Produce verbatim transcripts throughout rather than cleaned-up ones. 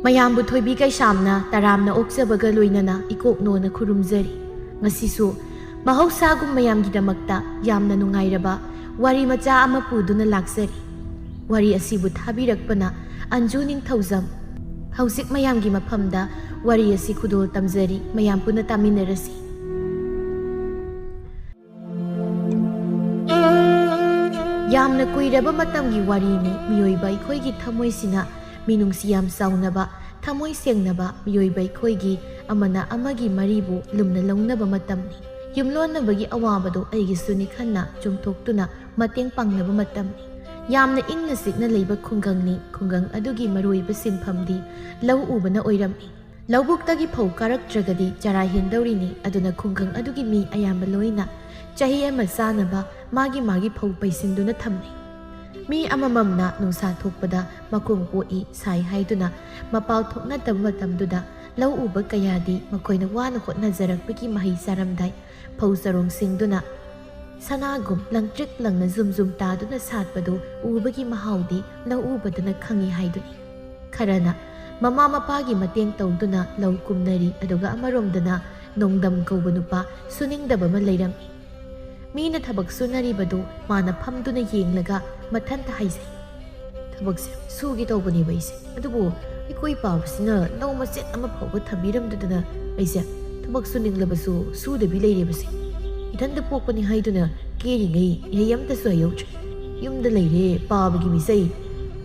ꯃꯌꯥꯝꯕꯨ ꯊꯣꯏꯕꯤ ꯀꯩꯁꯥꯝꯅ ꯇꯔꯥꯝꯅ ꯑꯣꯛꯆꯕꯒ ꯂꯣꯏꯅꯅ ꯏꯀꯣꯛꯅꯣꯅ ꯈꯨꯔꯨꯝꯖꯔꯤ꯫ ꯉꯁꯤꯁꯨ ꯃꯍꯧꯁꯥꯒꯨꯝ ꯃꯌꯥꯝꯒꯤꯗꯃꯛꯇ ꯌꯥꯝꯅ ꯅꯨꯡꯉꯥꯏꯔꯕ ꯋꯥꯔꯤ ꯃꯆꯥ ꯑꯃ ꯄꯨꯗꯨꯅ ꯂꯥꯛꯆꯔꯤ꯫ ꯋꯥꯔꯤ ꯑꯁꯤꯕꯨ ꯊꯥꯕꯤꯔꯛꯄꯅ ꯑꯟꯖꯨ ꯅꯤꯡꯊꯧꯖꯝ꯫ ꯍꯧꯖꯤꯛ ꯃꯌꯥꯝꯒꯤ ꯃꯐꯝꯗ ꯋꯥꯔꯤ ꯑꯁꯤ ꯈꯨꯗꯣꯜ ꯇꯝꯖꯔꯤ, ꯃꯌꯥꯝ ꯄꯨꯟꯅ ꯇꯥꯃꯤꯟꯅꯔꯁꯤ꯫ ꯌꯥꯝꯅ ꯀꯨꯏꯔꯕ ꯃꯇꯝꯒꯤ ꯋꯥꯔꯤꯅꯤ꯫ ꯃꯤꯑꯣꯏꯕ ꯑꯩꯈꯣꯏꯒꯤ ꯊꯃꯣꯏꯁꯤꯅ ꯃꯤꯅꯨꯡꯁꯤ ꯌꯥꯝ ꯆꯥꯎꯅꯕ, ꯊꯃꯣꯏ ꯁꯦꯡꯅꯕ ꯃꯤꯑꯣꯏꯕ ꯑꯩꯈꯣꯏꯒꯤ ꯑꯃꯅ ꯑꯃꯒꯤ ꯃꯔꯤꯕꯨ ꯂꯨꯝꯅ ꯂꯧꯅꯕ ꯃꯇꯝꯅꯤ꯫ ꯌꯨꯝꯂꯣꯟꯅꯕꯒꯤ ꯑꯋꯥꯕꯗꯨ ꯑꯩꯒꯤꯁꯨꯅꯤ ꯈꯟꯅ ꯆꯨꯝꯊꯣꯛꯇꯨꯅ ꯃꯇꯦꯡ ꯄꯥꯡꯅꯕ ꯃꯇꯝꯅꯤ꯫ ꯌꯥꯝꯅ ꯏꯪꯅ ꯆꯤꯛꯅ ꯂꯩꯕ ꯈꯨꯡꯒꯪꯅꯤ꯫ ꯈꯨꯡꯒꯪ ꯑꯗꯨꯒꯤ ꯃꯔꯨꯑꯣꯏꯕ ꯁꯤꯟꯐꯝꯗꯤ ꯂꯧ ꯎꯕꯅ ꯑꯣꯏꯔꯝꯃꯤ꯫ ꯂꯧꯕꯨꯛꯇꯒꯤ ꯐꯧ ꯀꯥꯔꯛꯇ꯭ꯔꯒꯗꯤ ꯆꯔꯥ ꯍꯦꯟꯗꯧꯔꯤꯅꯤ꯫ ꯑꯗꯨꯅ ꯈꯨꯡꯒꯪ ꯑꯗꯨꯒꯤ ꯃꯤ ꯑꯌꯥꯝꯕ ꯂꯣꯏꯅ ꯆꯍꯤ ꯑꯃ ꯆꯥꯅꯕ ꯃꯥꯒꯤ ꯃꯥꯒꯤ ꯐꯧ ꯄꯩꯁꯤꯟꯗꯨꯅ ꯊꯝꯂꯤ꯫ ꯃꯤ ꯑꯃꯃꯝꯅ ꯅꯨꯡꯁꯥ ꯊꯣꯛꯄꯗ ꯃꯈꯣꯡ ꯄꯣꯛꯏ, ꯁꯥꯏ ꯍꯥꯏꯗꯨꯅ ꯃꯄꯥꯜ ꯊꯣꯛꯅꯗꯕ ꯃꯇꯝꯗꯨꯗ ꯂꯧ ꯎꯕ ꯀꯌꯥꯗꯤ ꯃꯈꯣꯏꯅ ꯋꯥꯅ ꯍꯣꯠꯅꯖꯔꯛꯄꯒꯤ ꯃꯍꯩ ꯆꯥꯔꯝꯗꯥꯏ ꯐꯧ ꯆꯔꯣꯡ ꯁꯤꯡꯗꯨꯅ ꯁꯅꯥꯒꯨꯝ ꯂꯪꯇ꯭ꯔꯤꯛ ꯂꯪꯅ ꯖꯨꯝ ꯖꯨꯝ ꯇꯥꯗꯨꯅ ꯁꯥꯠꯄꯗꯨ ꯎꯕꯒꯤ ꯃꯍꯥꯎꯗꯤ ꯂꯧ ꯎꯕꯗꯅ ꯈꯪꯏ ꯍꯥꯏꯗꯨꯅꯤ꯫ ꯈꯔꯅ ꯃꯃꯥ ꯃꯄꯥꯒꯤ ꯃꯇꯦꯡ ꯇꯧꯗꯨꯅ ꯂꯧ ꯀꯨꯝꯅꯔꯤ, ꯑꯗꯨꯒ ꯑꯃꯔꯣꯝꯗꯅ ꯅꯣꯡꯗꯝ ꯀꯧꯕ ꯅꯨꯄꯥ ꯁꯨꯅꯤꯡꯗꯕ ꯑꯃ ꯂꯩꯔꯝꯃꯤ꯫ ꯃꯤꯅ ꯊꯕꯛ ꯁꯨꯅꯔꯤꯕꯗꯨ ꯃꯥꯅ ꯐꯝꯗꯨꯅ ꯌꯦꯡꯂꯒ ꯃꯊꯟꯇ ꯍꯥꯏꯖꯩ, "ꯊꯕꯛꯁꯦ ꯁꯨꯒꯦ ꯇꯧꯕꯅꯦꯕ ꯑꯩꯁꯦ, ꯑꯗꯨꯕꯨ ꯑꯩꯈꯣꯏ ꯄꯥꯕꯁꯤꯅ ꯂꯧ ꯃꯆꯦꯠ ꯑꯃ ꯐꯥꯎꯕ ꯊꯝꯕꯤꯔꯝꯗꯗꯅ ꯑꯩꯁꯦ ꯊꯕꯛ ꯁꯨꯅꯤꯡꯂꯕꯁꯨ ꯁꯨꯗꯕꯤ ꯂꯩꯔꯦꯕꯁꯦ꯫ ꯏꯊꯟꯇ ꯄꯣꯛꯄꯅꯤ ꯍꯥꯏꯗꯨꯅ ꯀꯦꯔꯤꯉꯩ ꯏꯍꯩ ꯑꯝꯇꯁꯨ ꯍꯩꯍꯧꯗ꯭ꯔꯦ꯫ ꯌꯨꯝꯗ ꯂꯩꯔꯦ ꯄꯥꯕꯒꯤ ꯃꯤꯁꯩ꯫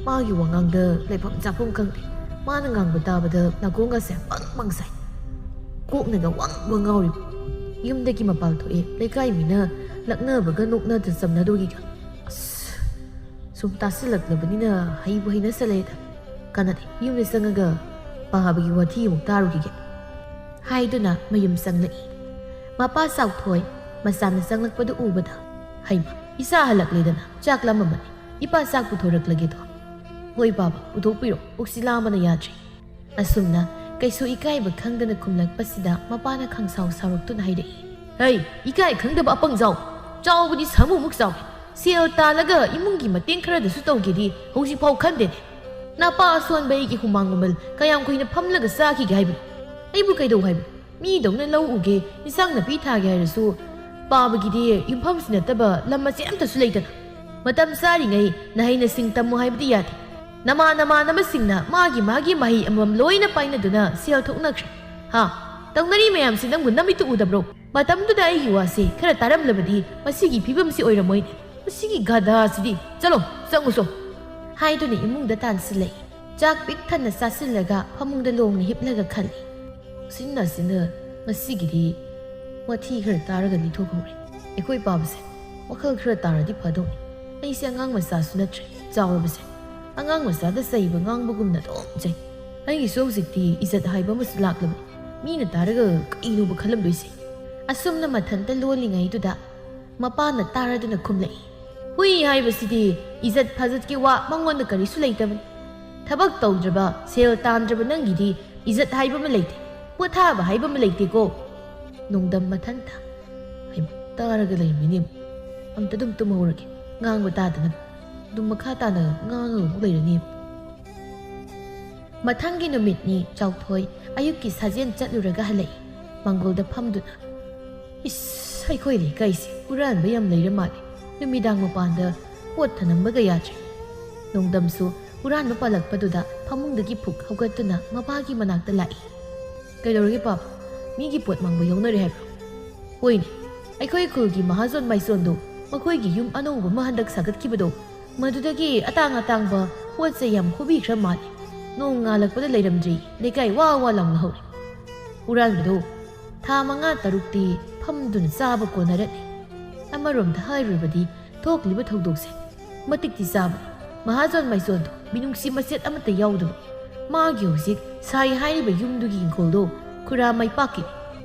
ꯃꯥꯒꯤ ꯋꯥꯉꯥꯡꯗ ꯂꯩꯐꯝ ꯆꯥꯐꯝ ꯈꯪꯗꯦ꯫ ꯃꯥꯅ ꯉꯥꯡꯕ ꯇꯥꯕꯗ ꯅꯥꯀꯣꯡꯒꯁꯦ ꯕꯪ ꯕꯪ ꯁꯥꯏ꯫ ꯀꯣꯛꯅꯒ ꯋꯪ ꯋꯪ ꯉꯥꯎꯔꯤꯕ꯫ ꯌꯨꯝꯗꯒꯤ ꯃꯄꯥꯟ ꯊꯣꯛꯑꯦ, ꯂꯩꯀꯥꯏ ꯃꯤꯅ ꯂꯛꯅꯕꯒ ꯅꯣꯛꯅꯗ ꯆꯝꯅꯗꯣꯒꯤꯒ꯫ ꯑꯁ, ꯁꯨꯝ ꯇꯥꯁꯤꯜꯂꯛꯂꯕꯅꯤꯅ ꯍꯩꯕꯨ ꯍꯩꯅꯁꯜꯂꯛꯑꯦꯗ꯫ ꯀꯥꯟꯅꯗꯦ, ꯌꯨꯝꯗ ꯆꯪꯉꯒ ꯄꯥꯕꯒꯤ ꯋꯥꯊꯤ ꯑꯃꯨꯛ ꯇꯥꯔꯨꯈꯤꯒꯦ," ꯍꯥꯏꯗꯨꯅ ꯃꯌꯨꯝ ꯆꯪꯂꯛꯏ꯫ ꯃꯄꯥ ꯆꯥꯎꯊꯣꯏ ꯃꯆꯥꯅ ꯆꯪꯂꯛꯄꯗꯨ ꯎꯕꯗ, "ꯍꯩꯃ, ꯏꯆꯥ ꯍꯜꯂꯛꯂꯦꯗꯅ, ꯆꯥꯛ ꯂꯥꯝꯃꯝꯃꯅꯤ, ꯏꯄꯥ ꯆꯥꯛ ꯄꯨꯊꯣꯔꯛꯂꯒꯦꯗꯣ?" "ꯍꯣꯏ ꯕꯥꯕꯥ, ꯄꯨꯊꯣꯛꯄꯤꯔꯣ, ꯄꯨꯛꯁꯤ ꯂꯥꯝꯕꯅ ꯌꯥꯗ꯭ꯔꯦ꯫" ꯑꯁꯨꯝꯅ ꯀꯩꯁꯨ ꯏꯀꯥꯏꯕ ꯈꯪꯗꯅ ꯈꯨꯝꯂꯛꯄꯁꯤꯗ ꯃꯄꯥꯅ ꯈꯪꯁꯥꯎ ꯁꯥꯎꯔꯛꯇꯨꯅ ꯍꯥꯏꯔꯛꯏ, ꯍꯩ, ꯏꯀꯥꯏ ꯈꯪꯗꯕ ꯑꯄꯪꯖꯥꯎ! ꯆꯥꯎꯕꯗꯤ ꯁꯥꯃꯨꯃꯨꯛ ꯆꯥꯎꯏ꯫ ꯁꯦꯜ ꯇꯥꯜꯂꯒ ꯏꯃꯨꯡꯒꯤ ꯃꯇꯦꯡ ꯈꯔꯗꯁꯨ ꯇꯧꯒꯦꯗꯤ ꯍꯧꯖꯤꯛꯐꯥꯎ ꯈꯟꯗꯦꯅꯦ꯫ ꯅꯄꯥ ꯑꯁꯣꯟꯕ ꯑꯩꯒꯤ ꯍꯨꯃꯥꯡ ꯃꯃꯜ ꯀꯌꯥꯝ ꯀꯨꯏꯅ ꯐꯝꯂꯒ ꯆꯥꯈꯤꯒꯦ ꯍꯥꯏꯕꯅꯣ? ꯑꯩꯕꯨ ꯀꯩꯗꯧ ꯍꯥꯏꯕꯅꯣ? ꯃꯤꯗꯧꯅ ꯂꯧ ꯎꯒꯦ, ꯏꯟꯁꯥꯡ ꯅꯥꯄꯤ ꯊꯥꯒꯦ ꯍꯥꯏꯔꯁꯨ ꯄꯥꯕꯒꯤꯗꯤ ꯌꯨꯝꯐꯝꯁꯨ ꯅꯠꯇꯕ ꯂꯝ ꯃꯆꯦꯠ ꯑꯝꯇꯁꯨ ꯂꯩꯇꯅ꯫ ꯃꯇꯝ ꯆꯥꯔꯤꯉꯩ ꯅꯍꯩ ꯅꯁꯤꯡ ꯇꯝꯃꯨ ꯍꯥꯏꯕꯗꯤ ꯌꯥꯗꯦ꯫ ꯅꯃꯥꯟ ꯅꯃꯥꯟꯅꯕꯁꯤꯡꯅ ꯃꯥꯒꯤ ꯃꯥꯒꯤ ꯃꯍꯩ ꯑꯃꯃꯝ ꯂꯣꯏꯅ ꯄꯥꯏꯅꯗꯨꯅ ꯁꯦꯜ ꯊꯣꯛꯅꯈ꯭ꯔꯦ꯫ ꯍꯥ? ꯇꯧꯅꯔꯤ ꯃꯌꯥꯝꯁꯤ ꯅꯪꯕꯨ ꯅꯃꯤꯠꯇ ꯎꯗꯕ꯭ꯔꯣ? ꯃꯇꯝꯗꯨꯗ ꯑꯩꯒꯤ ꯋꯥꯁꯦ ꯈꯔ ꯇꯥꯔꯝꯂꯕꯗꯤ ꯃꯁꯤꯒꯤ ꯐꯤꯕꯝꯁꯤ ꯑꯣꯏꯔꯝꯃꯣꯏꯅꯦ꯫ ꯃꯁꯤꯒꯤ ꯒꯙꯥꯁꯤꯗꯤ꯫ ꯆꯠꯂꯣ, ꯆꯪꯉꯨꯆꯣ꯫ ꯍꯥꯏꯗꯨꯅ ꯏꯃꯨꯡꯗ ꯇꯥꯟꯁꯤꯜꯂꯛꯏ꯫ ꯆꯥꯛ ꯄꯤꯛ ꯊꯟꯅ ꯆꯥꯁꯤꯜꯂꯒ ꯐꯃꯨꯡꯗ ꯂꯣꯡꯅ ꯍꯤꯞꯂꯒ ꯈꯜꯂꯤ꯫ ꯁꯤꯟꯅ ꯁꯤꯟꯅ ꯉꯁꯤꯒꯤꯗꯤ ꯋꯥꯊꯤ ꯈꯔ ꯇꯥꯔꯒ ꯂꯤꯊꯣꯛꯍꯧꯔꯦ꯫ ꯑꯩꯈꯣꯏ ꯄꯥꯕꯁꯦ ꯋꯥꯈꯜ ꯈꯔ ꯇꯥꯔꯗꯤ ꯐꯗꯧꯅꯤ꯫ ꯑꯩꯁꯦ ꯑꯉꯥꯡ ꯃꯆꯥꯁꯨ ꯅꯠꯇ꯭ꯔꯦ, ꯆꯥꯎꯔꯕꯁꯦ꯫ ꯑꯉꯥꯡ ꯃꯆꯥꯗ ꯆꯩꯕ ꯉꯥꯡꯕꯒꯨꯝꯅ ꯑꯗꯨꯝ ꯆꯩ꯫ ꯑꯩꯒꯤꯁꯨ ꯍꯧꯖꯤꯛꯇꯤ ꯏꯖꯠ ꯍꯥꯏꯕ ꯑꯃꯁꯨ ꯂꯥꯛꯂꯕꯅꯤ꯫ ꯃꯤꯅ ꯇꯥꯔꯒ ꯀꯩꯅꯣꯕ ꯈꯜꯂꯝꯗꯣꯏꯁꯦ? ꯑꯁꯨꯝꯅ ꯃꯊꯟꯇ ꯂꯣꯜꯂꯤꯉꯩꯗꯨꯗ ꯃꯄꯥꯅ ꯇꯥꯔꯗꯨꯅ ꯈꯨꯝꯂꯛꯏ꯫ ꯍꯨꯏ ꯍꯥꯏꯕꯁꯤꯗꯤ ꯏꯖꯠ ꯐꯖꯠꯀꯤ ꯋꯥ ꯃꯉꯣꯟꯗ ꯀꯔꯤꯁꯨ ꯂꯩꯇꯕꯅꯤ꯫ ꯊꯕꯛ ꯇꯧꯗ꯭ꯔꯕ, ꯁꯦꯜ ꯇꯥꯟꯗ꯭ꯔꯕ ꯅꯪꯒꯤꯗꯤ ꯏꯖꯠ ꯍꯥꯏꯕ ꯑꯃ ꯂꯩꯇꯦ, ꯄꯣꯊꯥꯕ ꯍꯥꯏꯕ ꯑꯃ ꯂꯩꯇꯦꯀꯣ꯫ ꯅꯣꯡꯗꯝ ꯃꯊꯟꯇ꯫ ꯍꯩꯃꯥ, ꯇꯥꯔꯒ ꯂꯩꯔꯝꯃꯤꯅꯦ꯫ ꯑꯝꯇ ꯑꯗꯨꯝ ꯇꯨꯝꯍꯧꯔꯒꯦ, ꯉꯥꯡꯕ ꯇꯥꯗꯅꯕ꯫ ꯑꯗꯨꯝ ꯃꯈꯥ ꯇꯥꯅ ꯉꯥꯡꯉꯒ ꯑꯃꯨꯛ ꯂꯩꯔꯅꯤ꯫ ꯃꯊꯪꯒꯤ ꯅꯨꯃꯤꯠꯅꯤ ꯆꯥꯎꯊꯣꯏ ꯑꯌꯨꯛꯀꯤ ꯁꯥꯖꯦꯜ ꯆꯠꯂꯨꯔꯒ ꯍꯜꯂꯛꯏ꯫ ꯃꯪꯒꯣꯜꯗ ꯐꯝꯗꯨꯅ, "ꯏꯁ, ꯑꯩꯈꯣꯏ ꯂꯩꯀꯥꯏꯁꯦ ꯍꯨꯔꯥꯟꯕ ꯌꯥꯝ ꯂꯩꯔ ꯃꯥꯜꯂꯦ꯫ ꯅꯨꯃꯤꯗꯥꯡ ꯃꯄꯥꯟꯗ ꯄꯣꯠ ꯊꯅꯝꯕꯒ ꯌꯥꯗ꯭ꯔꯦ"꯫ ꯅꯣꯡꯗꯝꯁꯨ ꯍꯨꯔꯥꯟꯕ ꯄꯥꯜꯂꯛꯄꯗꯨꯗ ꯐꯃꯨꯡꯗꯒꯤ ꯐꯨꯛ ꯍꯧꯒꯠꯇꯨꯅ ꯃꯄꯥꯒꯤ ꯃꯅꯥꯛꯇ ꯂꯥꯛꯏ꯫ "ꯀꯩꯗꯧꯔꯒꯦ ꯄꯥꯕ? ꯃꯤꯒꯤ ꯄꯣꯠ ꯃꯥꯡꯕ ꯌꯥꯎꯅꯔꯦ ꯍꯥꯏꯕ꯭ꯔꯣ?" "ꯍꯣꯏꯅꯦ, ꯑꯩꯈꯣꯏ ꯈꯨꯜꯒꯤ ꯃꯍꯥꯖꯣꯟ ꯃꯥꯏꯁꯣꯟꯗꯣ ꯃꯈꯣꯏꯒꯤ ꯌꯨꯝ ꯑꯅꯧꯕ ꯑꯃ ꯍꯟꯗꯛ ꯁꯥꯒꯠꯈꯤꯕꯗꯣ, ꯃꯗꯨꯗꯒꯤ ꯑꯇꯥꯡ ꯑꯇꯥꯡꯕ ꯄꯣꯠ ꯆꯩ ꯌꯥꯝ ꯍꯨꯕꯤꯈ꯭ꯔ ꯃꯥꯜꯂꯦ꯫ ꯅꯣꯡ ꯉꯥꯜꯂꯛꯄꯗ ꯂꯩꯔꯝꯗ꯭ꯔꯤ, ꯂꯩꯀꯥꯏ ꯋꯥ ꯋꯥ ꯂꯥꯎꯅ ꯍꯧꯔꯦ"꯫ ꯍꯨꯔꯥꯟꯕꯗꯣ ꯊꯥ ꯃꯉꯥ ꯇꯔꯨꯛꯇꯤ ꯐꯝꯗꯨꯅ ꯆꯥꯕ ꯀꯣꯟꯅꯔꯅꯤ꯫ ꯑꯃꯔꯣꯝꯗ ꯍꯥꯏꯔꯨꯔꯕꯗꯤ ꯊꯣꯛꯂꯤꯕ ꯊꯧꯗꯣꯛꯁꯦ ꯃꯇꯤꯛꯇꯤ ꯆꯥꯕꯅꯤ꯫ ꯃꯍꯥꯖꯣꯟ ꯃꯥꯏꯁꯣꯟꯗꯣ ꯃꯤꯅꯨꯡꯁꯤ ꯃꯆꯦꯠ ꯑꯃꯠꯇ ꯌꯥꯎꯗꯕ꯫ ꯃꯥꯒꯤ ꯍꯧꯖꯤꯛ ꯁꯥꯏ ꯍꯥꯏꯔꯤꯕ ꯌꯨꯝꯗꯨꯒꯤ ꯏꯪꯈꯣꯜꯗꯣ ꯈꯨꯔꯥ ꯃꯥꯏꯄꯥꯛꯀꯤꯅꯤ꯫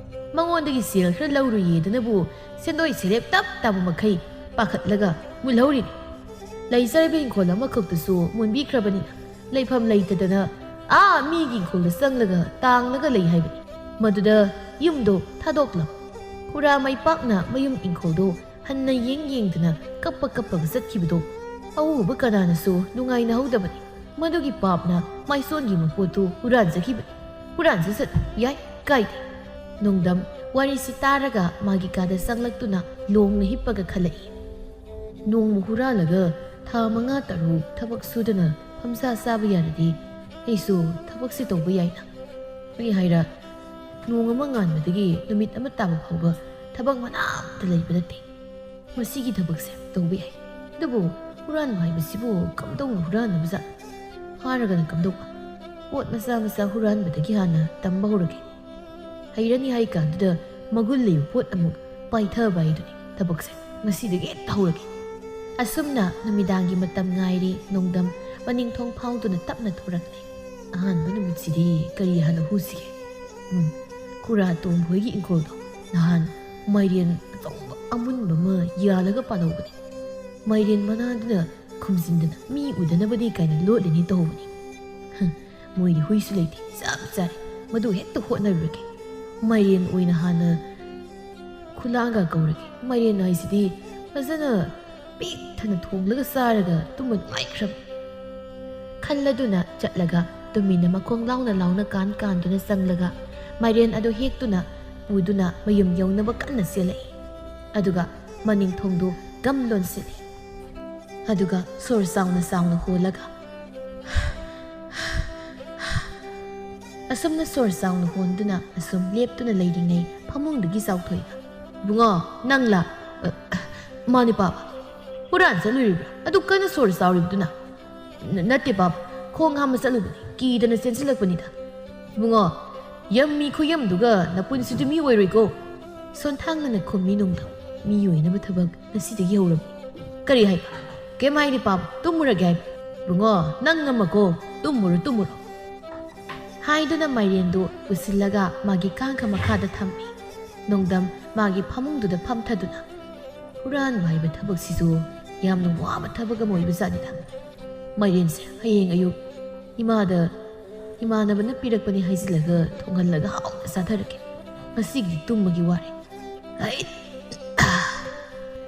ꯃꯉꯣꯟꯗꯒꯤ ꯁꯦꯜ ꯈꯔ ꯂꯧꯔꯨꯏꯌꯦꯗꯅꯕꯨ ꯁꯦꯟꯗꯣꯏ ꯁꯦꯂꯦꯞ ꯇꯞ ꯇꯥꯕ ꯃꯈꯩ ꯄꯥꯈꯠꯂꯒ ꯃꯨꯜꯍꯧꯔꯤꯅꯤ꯫ ꯂꯩꯖꯔꯤꯕ ꯏꯪꯈꯣꯜ ꯑꯃꯈꯛꯇꯁꯨ ꯃꯨꯟꯕꯤꯈ꯭ꯔꯕꯅꯤꯅ ꯂꯩꯐꯝ ꯂꯩꯇꯗꯅ ꯑꯥ ꯃꯤꯒꯤ ꯏꯪꯈꯣꯜꯗ ꯆꯪꯂꯒ ꯇꯥꯡꯂꯒ ꯂꯩ ꯍꯥꯏꯕꯅꯤ꯫ ꯃꯗꯨꯗ ꯌꯨꯝꯗꯣ ꯊꯥꯗꯣꯛꯂꯝ꯫ ꯄꯨꯔꯥ ꯃꯩꯄꯥꯛꯅ ꯃꯌꯨꯝ ꯏꯪꯈꯣꯜꯗꯣ ꯍꯟꯅ ꯌꯦꯡ ꯌꯦꯡꯗꯨꯅ ꯀꯞꯄ ꯀꯞꯄꯒ ꯆꯠꯈꯤꯕꯗꯣ ꯑꯎꯕ ꯀꯅꯥꯅꯁꯨ ꯅꯨꯡꯉꯥꯏꯅꯍꯧꯗꯕꯅꯤ꯫ ꯃꯗꯨꯒꯤ ꯄꯥꯞꯅ ꯃꯥꯏꯁꯣꯟꯒꯤ ꯃꯄꯣꯠꯇꯨ ꯍꯨꯔꯥꯟꯖꯈꯤꯕꯅꯤ꯫ "ꯍꯨꯔꯥꯟꯖꯁꯅꯨ, ꯌꯥꯏ, ꯀꯥꯏꯗꯦ꯫" ꯅꯣꯡꯗꯝ ꯋꯥꯔꯤꯁꯤ ꯇꯥꯔꯒ ꯃꯥꯒꯤ ꯀꯥꯗ ꯆꯪꯂꯛꯇꯨꯅ ꯂꯣꯡꯅ ꯍꯤꯞꯄꯒ ꯈꯜꯂꯛꯏ꯫ "ꯅꯣꯡꯃ ꯍꯨꯔꯥꯜꯂꯒ ꯊꯥ ꯃꯉꯥ ꯇꯔꯨꯛ ꯊꯕꯛ ꯁꯨꯗꯅ ꯐꯝꯁꯥ ꯆꯥꯕ ꯌꯥꯔꯗꯤ ꯑꯩꯁꯨ ꯊꯕꯛꯁꯦ ꯇꯧꯕ ꯌꯥꯏꯅ꯫ ꯀꯔꯤ ꯍꯥꯏꯔ, ꯅꯣꯡ ꯑꯃ ꯉꯥꯟꯕꯗꯒꯤ ꯅꯨꯃꯤꯠ ꯑꯃ ꯇꯥꯕ ꯐꯥꯎꯕ ꯊꯕꯛ ꯃꯅꯥ ꯑꯃꯠꯇ ꯂꯩꯕ ꯅꯠꯇꯦ꯫ ꯃꯁꯤꯒꯤ ꯊꯕꯛꯁꯦ ꯇꯧꯕ ꯌꯥꯏ꯫ ꯑꯗꯨꯕꯨ ꯍꯨꯔꯥꯟꯕ ꯍꯥꯏꯕꯁꯤꯕꯨ ꯀꯝꯗꯧꯅ ꯍꯨꯔꯥꯟꯅꯕꯖꯥꯠꯅꯣ? ꯐꯥꯔꯒꯅ ꯀꯝꯗꯧꯕ? ꯄꯣꯠ ꯃꯆꯥ ꯃꯆꯥ ꯍꯨꯔꯥꯟꯕꯗꯒꯤ ꯍꯥꯟꯅ ꯇꯝꯕ ꯍꯧꯔꯒꯦ꯫ ꯍꯩꯔꯅꯤ ꯍꯥꯏ ꯀꯥꯟꯗꯨꯗ ꯃꯒꯨꯟ ꯂꯩꯕ ꯄꯣꯠ ꯑꯃꯨꯛ ꯄꯥꯏꯊꯕ ꯍꯥꯏꯗꯨꯅꯤ ꯊꯕꯛꯁꯦ꯫ ꯉꯁꯤꯗꯒꯤ ꯍꯦꯛꯇ ꯍꯧꯔꯒꯦ꯫" ꯑꯁꯨꯝꯅ ꯅꯨꯃꯤꯗꯥꯡꯒꯤ ꯃꯇꯝ ꯉꯥꯏꯔꯤ꯫ ꯅꯣꯡꯗꯝ ꯃꯅꯤꯡꯊꯣꯡ ꯐꯥꯎꯗꯨꯅ ꯇꯞꯅ ꯊꯣꯔꯛꯂꯦ꯫ ꯑꯍꯥꯟꯕ ꯅꯨꯃꯤꯠꯁꯤꯗꯤ ꯀꯔꯤ ꯍꯥꯟꯅ ꯍꯨꯁꯤꯒꯦ? ꯎꯝ, ꯈꯨꯔꯥ ꯇꯣꯝꯕ ꯍꯣꯏꯒꯤ ꯏꯪꯈꯣꯜꯗꯣ ꯅꯍꯥꯟ ꯃꯥꯏꯔꯦꯟ ꯑꯆꯧꯕ ꯑꯃꯨꯟꯕ ꯑꯃ ꯌꯥꯜꯂꯒ ꯄꯥꯜꯍꯧꯕꯅꯤ꯫ ꯃꯥꯏꯔꯦꯟ ꯃꯅꯥꯗꯨꯅ ꯈꯨꯝꯖꯤꯟꯗꯅ ꯃꯤ ꯎꯗꯅꯕꯅꯤ ꯀꯥꯏꯅ ꯂꯣꯠꯂꯤꯅꯤ ꯇꯧꯍꯧꯕꯅꯤ꯫ ꯍꯝ, ꯃꯣꯏꯗꯤ ꯍꯨꯏꯁꯨ ꯂꯩꯇꯦ, ꯆꯞ ꯆꯥꯔꯦ꯫ ꯃꯗꯨ ꯍꯦꯛꯇ ꯍꯣꯠꯅꯔꯨꯔꯒꯦ꯫ ꯃꯥꯏꯔꯦꯟ ꯑꯣꯏꯅ ꯍꯥꯟꯅ ꯈꯨꯂꯥꯡꯒ ꯀꯧꯔꯒꯦ꯫ ꯃꯥꯏꯔꯦꯟ ꯍꯥꯏꯁꯤꯗꯤ ꯐꯖꯅ ꯄꯤꯛ ꯊꯟꯅ ꯊꯣꯡꯂꯒ ꯆꯥꯔꯒ ꯇꯨꯝꯕ ꯅꯨꯡꯉꯥꯏꯈ꯭ꯔꯕ ꯈꯜꯂꯗꯨꯅ ꯆꯠꯂꯒ ꯇꯨꯃꯤꯟꯅ ꯃꯈꯣꯡ ꯂꯥꯎꯅ ꯂꯥꯎꯅ ꯀꯥꯟ ꯀꯥꯟꯗꯨꯅ ꯆꯪꯂꯒ ꯃꯥꯏꯔꯦꯟ ꯑꯗꯨ ꯍꯦꯛꯇꯨꯅ ꯄꯨꯗꯨꯅ ꯃꯌꯨꯝ ꯌꯧꯅꯕ ꯀꯟꯅ ꯆꯦꯜꯂꯛꯏ꯫ ꯑꯗꯨꯒ ꯃꯅꯤꯡ ꯊꯣꯡꯗꯨ ꯒꯝ ꯂꯣꯟꯁꯤꯜꯂꯤ꯫ ꯑꯗꯨꯒ ꯁꯣꯔ ꯆꯥꯎꯅ ꯆꯥꯎꯅ ꯍꯣꯜꯂꯒ ꯑꯁꯨꯝꯅ ꯁꯣꯔ ꯆꯥꯎꯅ ꯍꯣꯟꯗꯨꯅ ꯑꯁꯨꯝ ꯂꯦꯞꯇꯨꯅ ꯂꯩꯔꯤꯉꯩ ꯐꯃꯨꯡꯗꯒꯤ ꯆꯥꯎꯊꯣꯛꯏꯕ, "ꯏꯕꯨꯡꯉꯣ, ꯅꯪꯂꯥ?" "ꯑ, ꯃꯥꯅꯦ ꯄꯥꯕ꯫ ꯍꯨꯔꯥꯟ ꯆꯠꯂꯨꯔꯤꯕ꯭ꯔꯥ? ꯑꯗꯨ ꯀꯟꯅ ꯁꯣꯔ ꯆꯥꯎꯔꯤꯕꯗꯨꯅ?" "ꯅ-, ꯅꯠꯇꯦ ꯄꯥꯕ, ꯈꯣꯡ ꯍꯥꯝꯕ ꯆꯠꯂꯨꯕꯅꯤ, ꯀꯤꯗꯅ ꯆꯦꯟꯁꯤꯜꯂꯛꯄꯅꯤꯗ꯫ ꯏꯕꯨꯡꯉꯣ, ꯌꯝꯃꯤ ꯈꯨꯌꯝꯗꯨꯒ ꯅꯄꯨꯟꯁꯤꯗꯨ ꯃꯤ ꯑꯣꯏꯔꯣꯏꯀꯣ꯫" ꯁꯣꯟꯊꯥꯡꯅꯅ ꯈꯨꯝꯃꯤ ꯅꯣꯡꯗꯝ, "ꯃꯤ ꯑꯣꯏꯅꯕ ꯊꯕꯛ ꯉꯁꯤꯗꯒꯤ ꯍꯧꯔꯕꯅꯤ꯫" "ꯀꯔꯤ ꯍꯥꯏꯕ? ꯀꯩꯝ ꯍꯥꯏꯗꯦ ꯄꯥꯕ, ꯇꯨꯝꯃꯨꯔꯒꯦ ꯍꯥꯏꯕ꯫" "ꯏꯕꯨꯡꯉꯣ, ꯅꯪ ꯑꯃꯀꯣ, ꯇꯨꯝꯃꯨꯔꯣ, ꯇꯨꯝꯃꯨꯔꯣ꯫" ꯍꯥꯏꯗꯨꯅ ꯃꯥꯏꯔꯦꯟꯗꯨ ꯄꯨꯁꯤꯜꯂꯒ ꯃꯥꯒꯤ ꯀꯥꯡꯈ ꯃꯈꯥꯗ ꯊꯝꯃꯤ꯫ ꯅꯣꯡꯗꯝ ꯃꯥꯒꯤ ꯐꯃꯨꯡꯗꯨꯗ ꯐꯝꯊꯗꯨꯅ, "ꯍꯨꯔꯥꯟꯕ ꯍꯥꯏꯕ ꯊꯕꯛꯁꯤꯁꯨ ꯌꯥꯝꯅ ꯋꯥꯕ ꯊꯕꯛ ꯑꯃ ꯑꯣꯏꯕ ꯖꯥꯠꯅꯤꯗ꯫ ꯃꯥꯏꯔꯦꯟꯁꯦ ꯍꯌꯦꯡ ꯑꯌꯨꯛ ꯏꯃꯥꯗ, ꯏꯃꯥꯟꯅꯕꯅ ꯄꯤꯔꯛꯄꯅꯤ ꯍꯥꯏꯖꯤꯜꯂꯒ ꯊꯣꯡꯍꯜꯂꯒ ꯍꯥꯎꯅ ꯆꯥꯊꯔꯒꯦ꯫ ꯉꯁꯤꯒꯤꯗꯤ ꯇꯨꯝꯃꯒꯦ, ꯋꯥꯔꯦ꯫"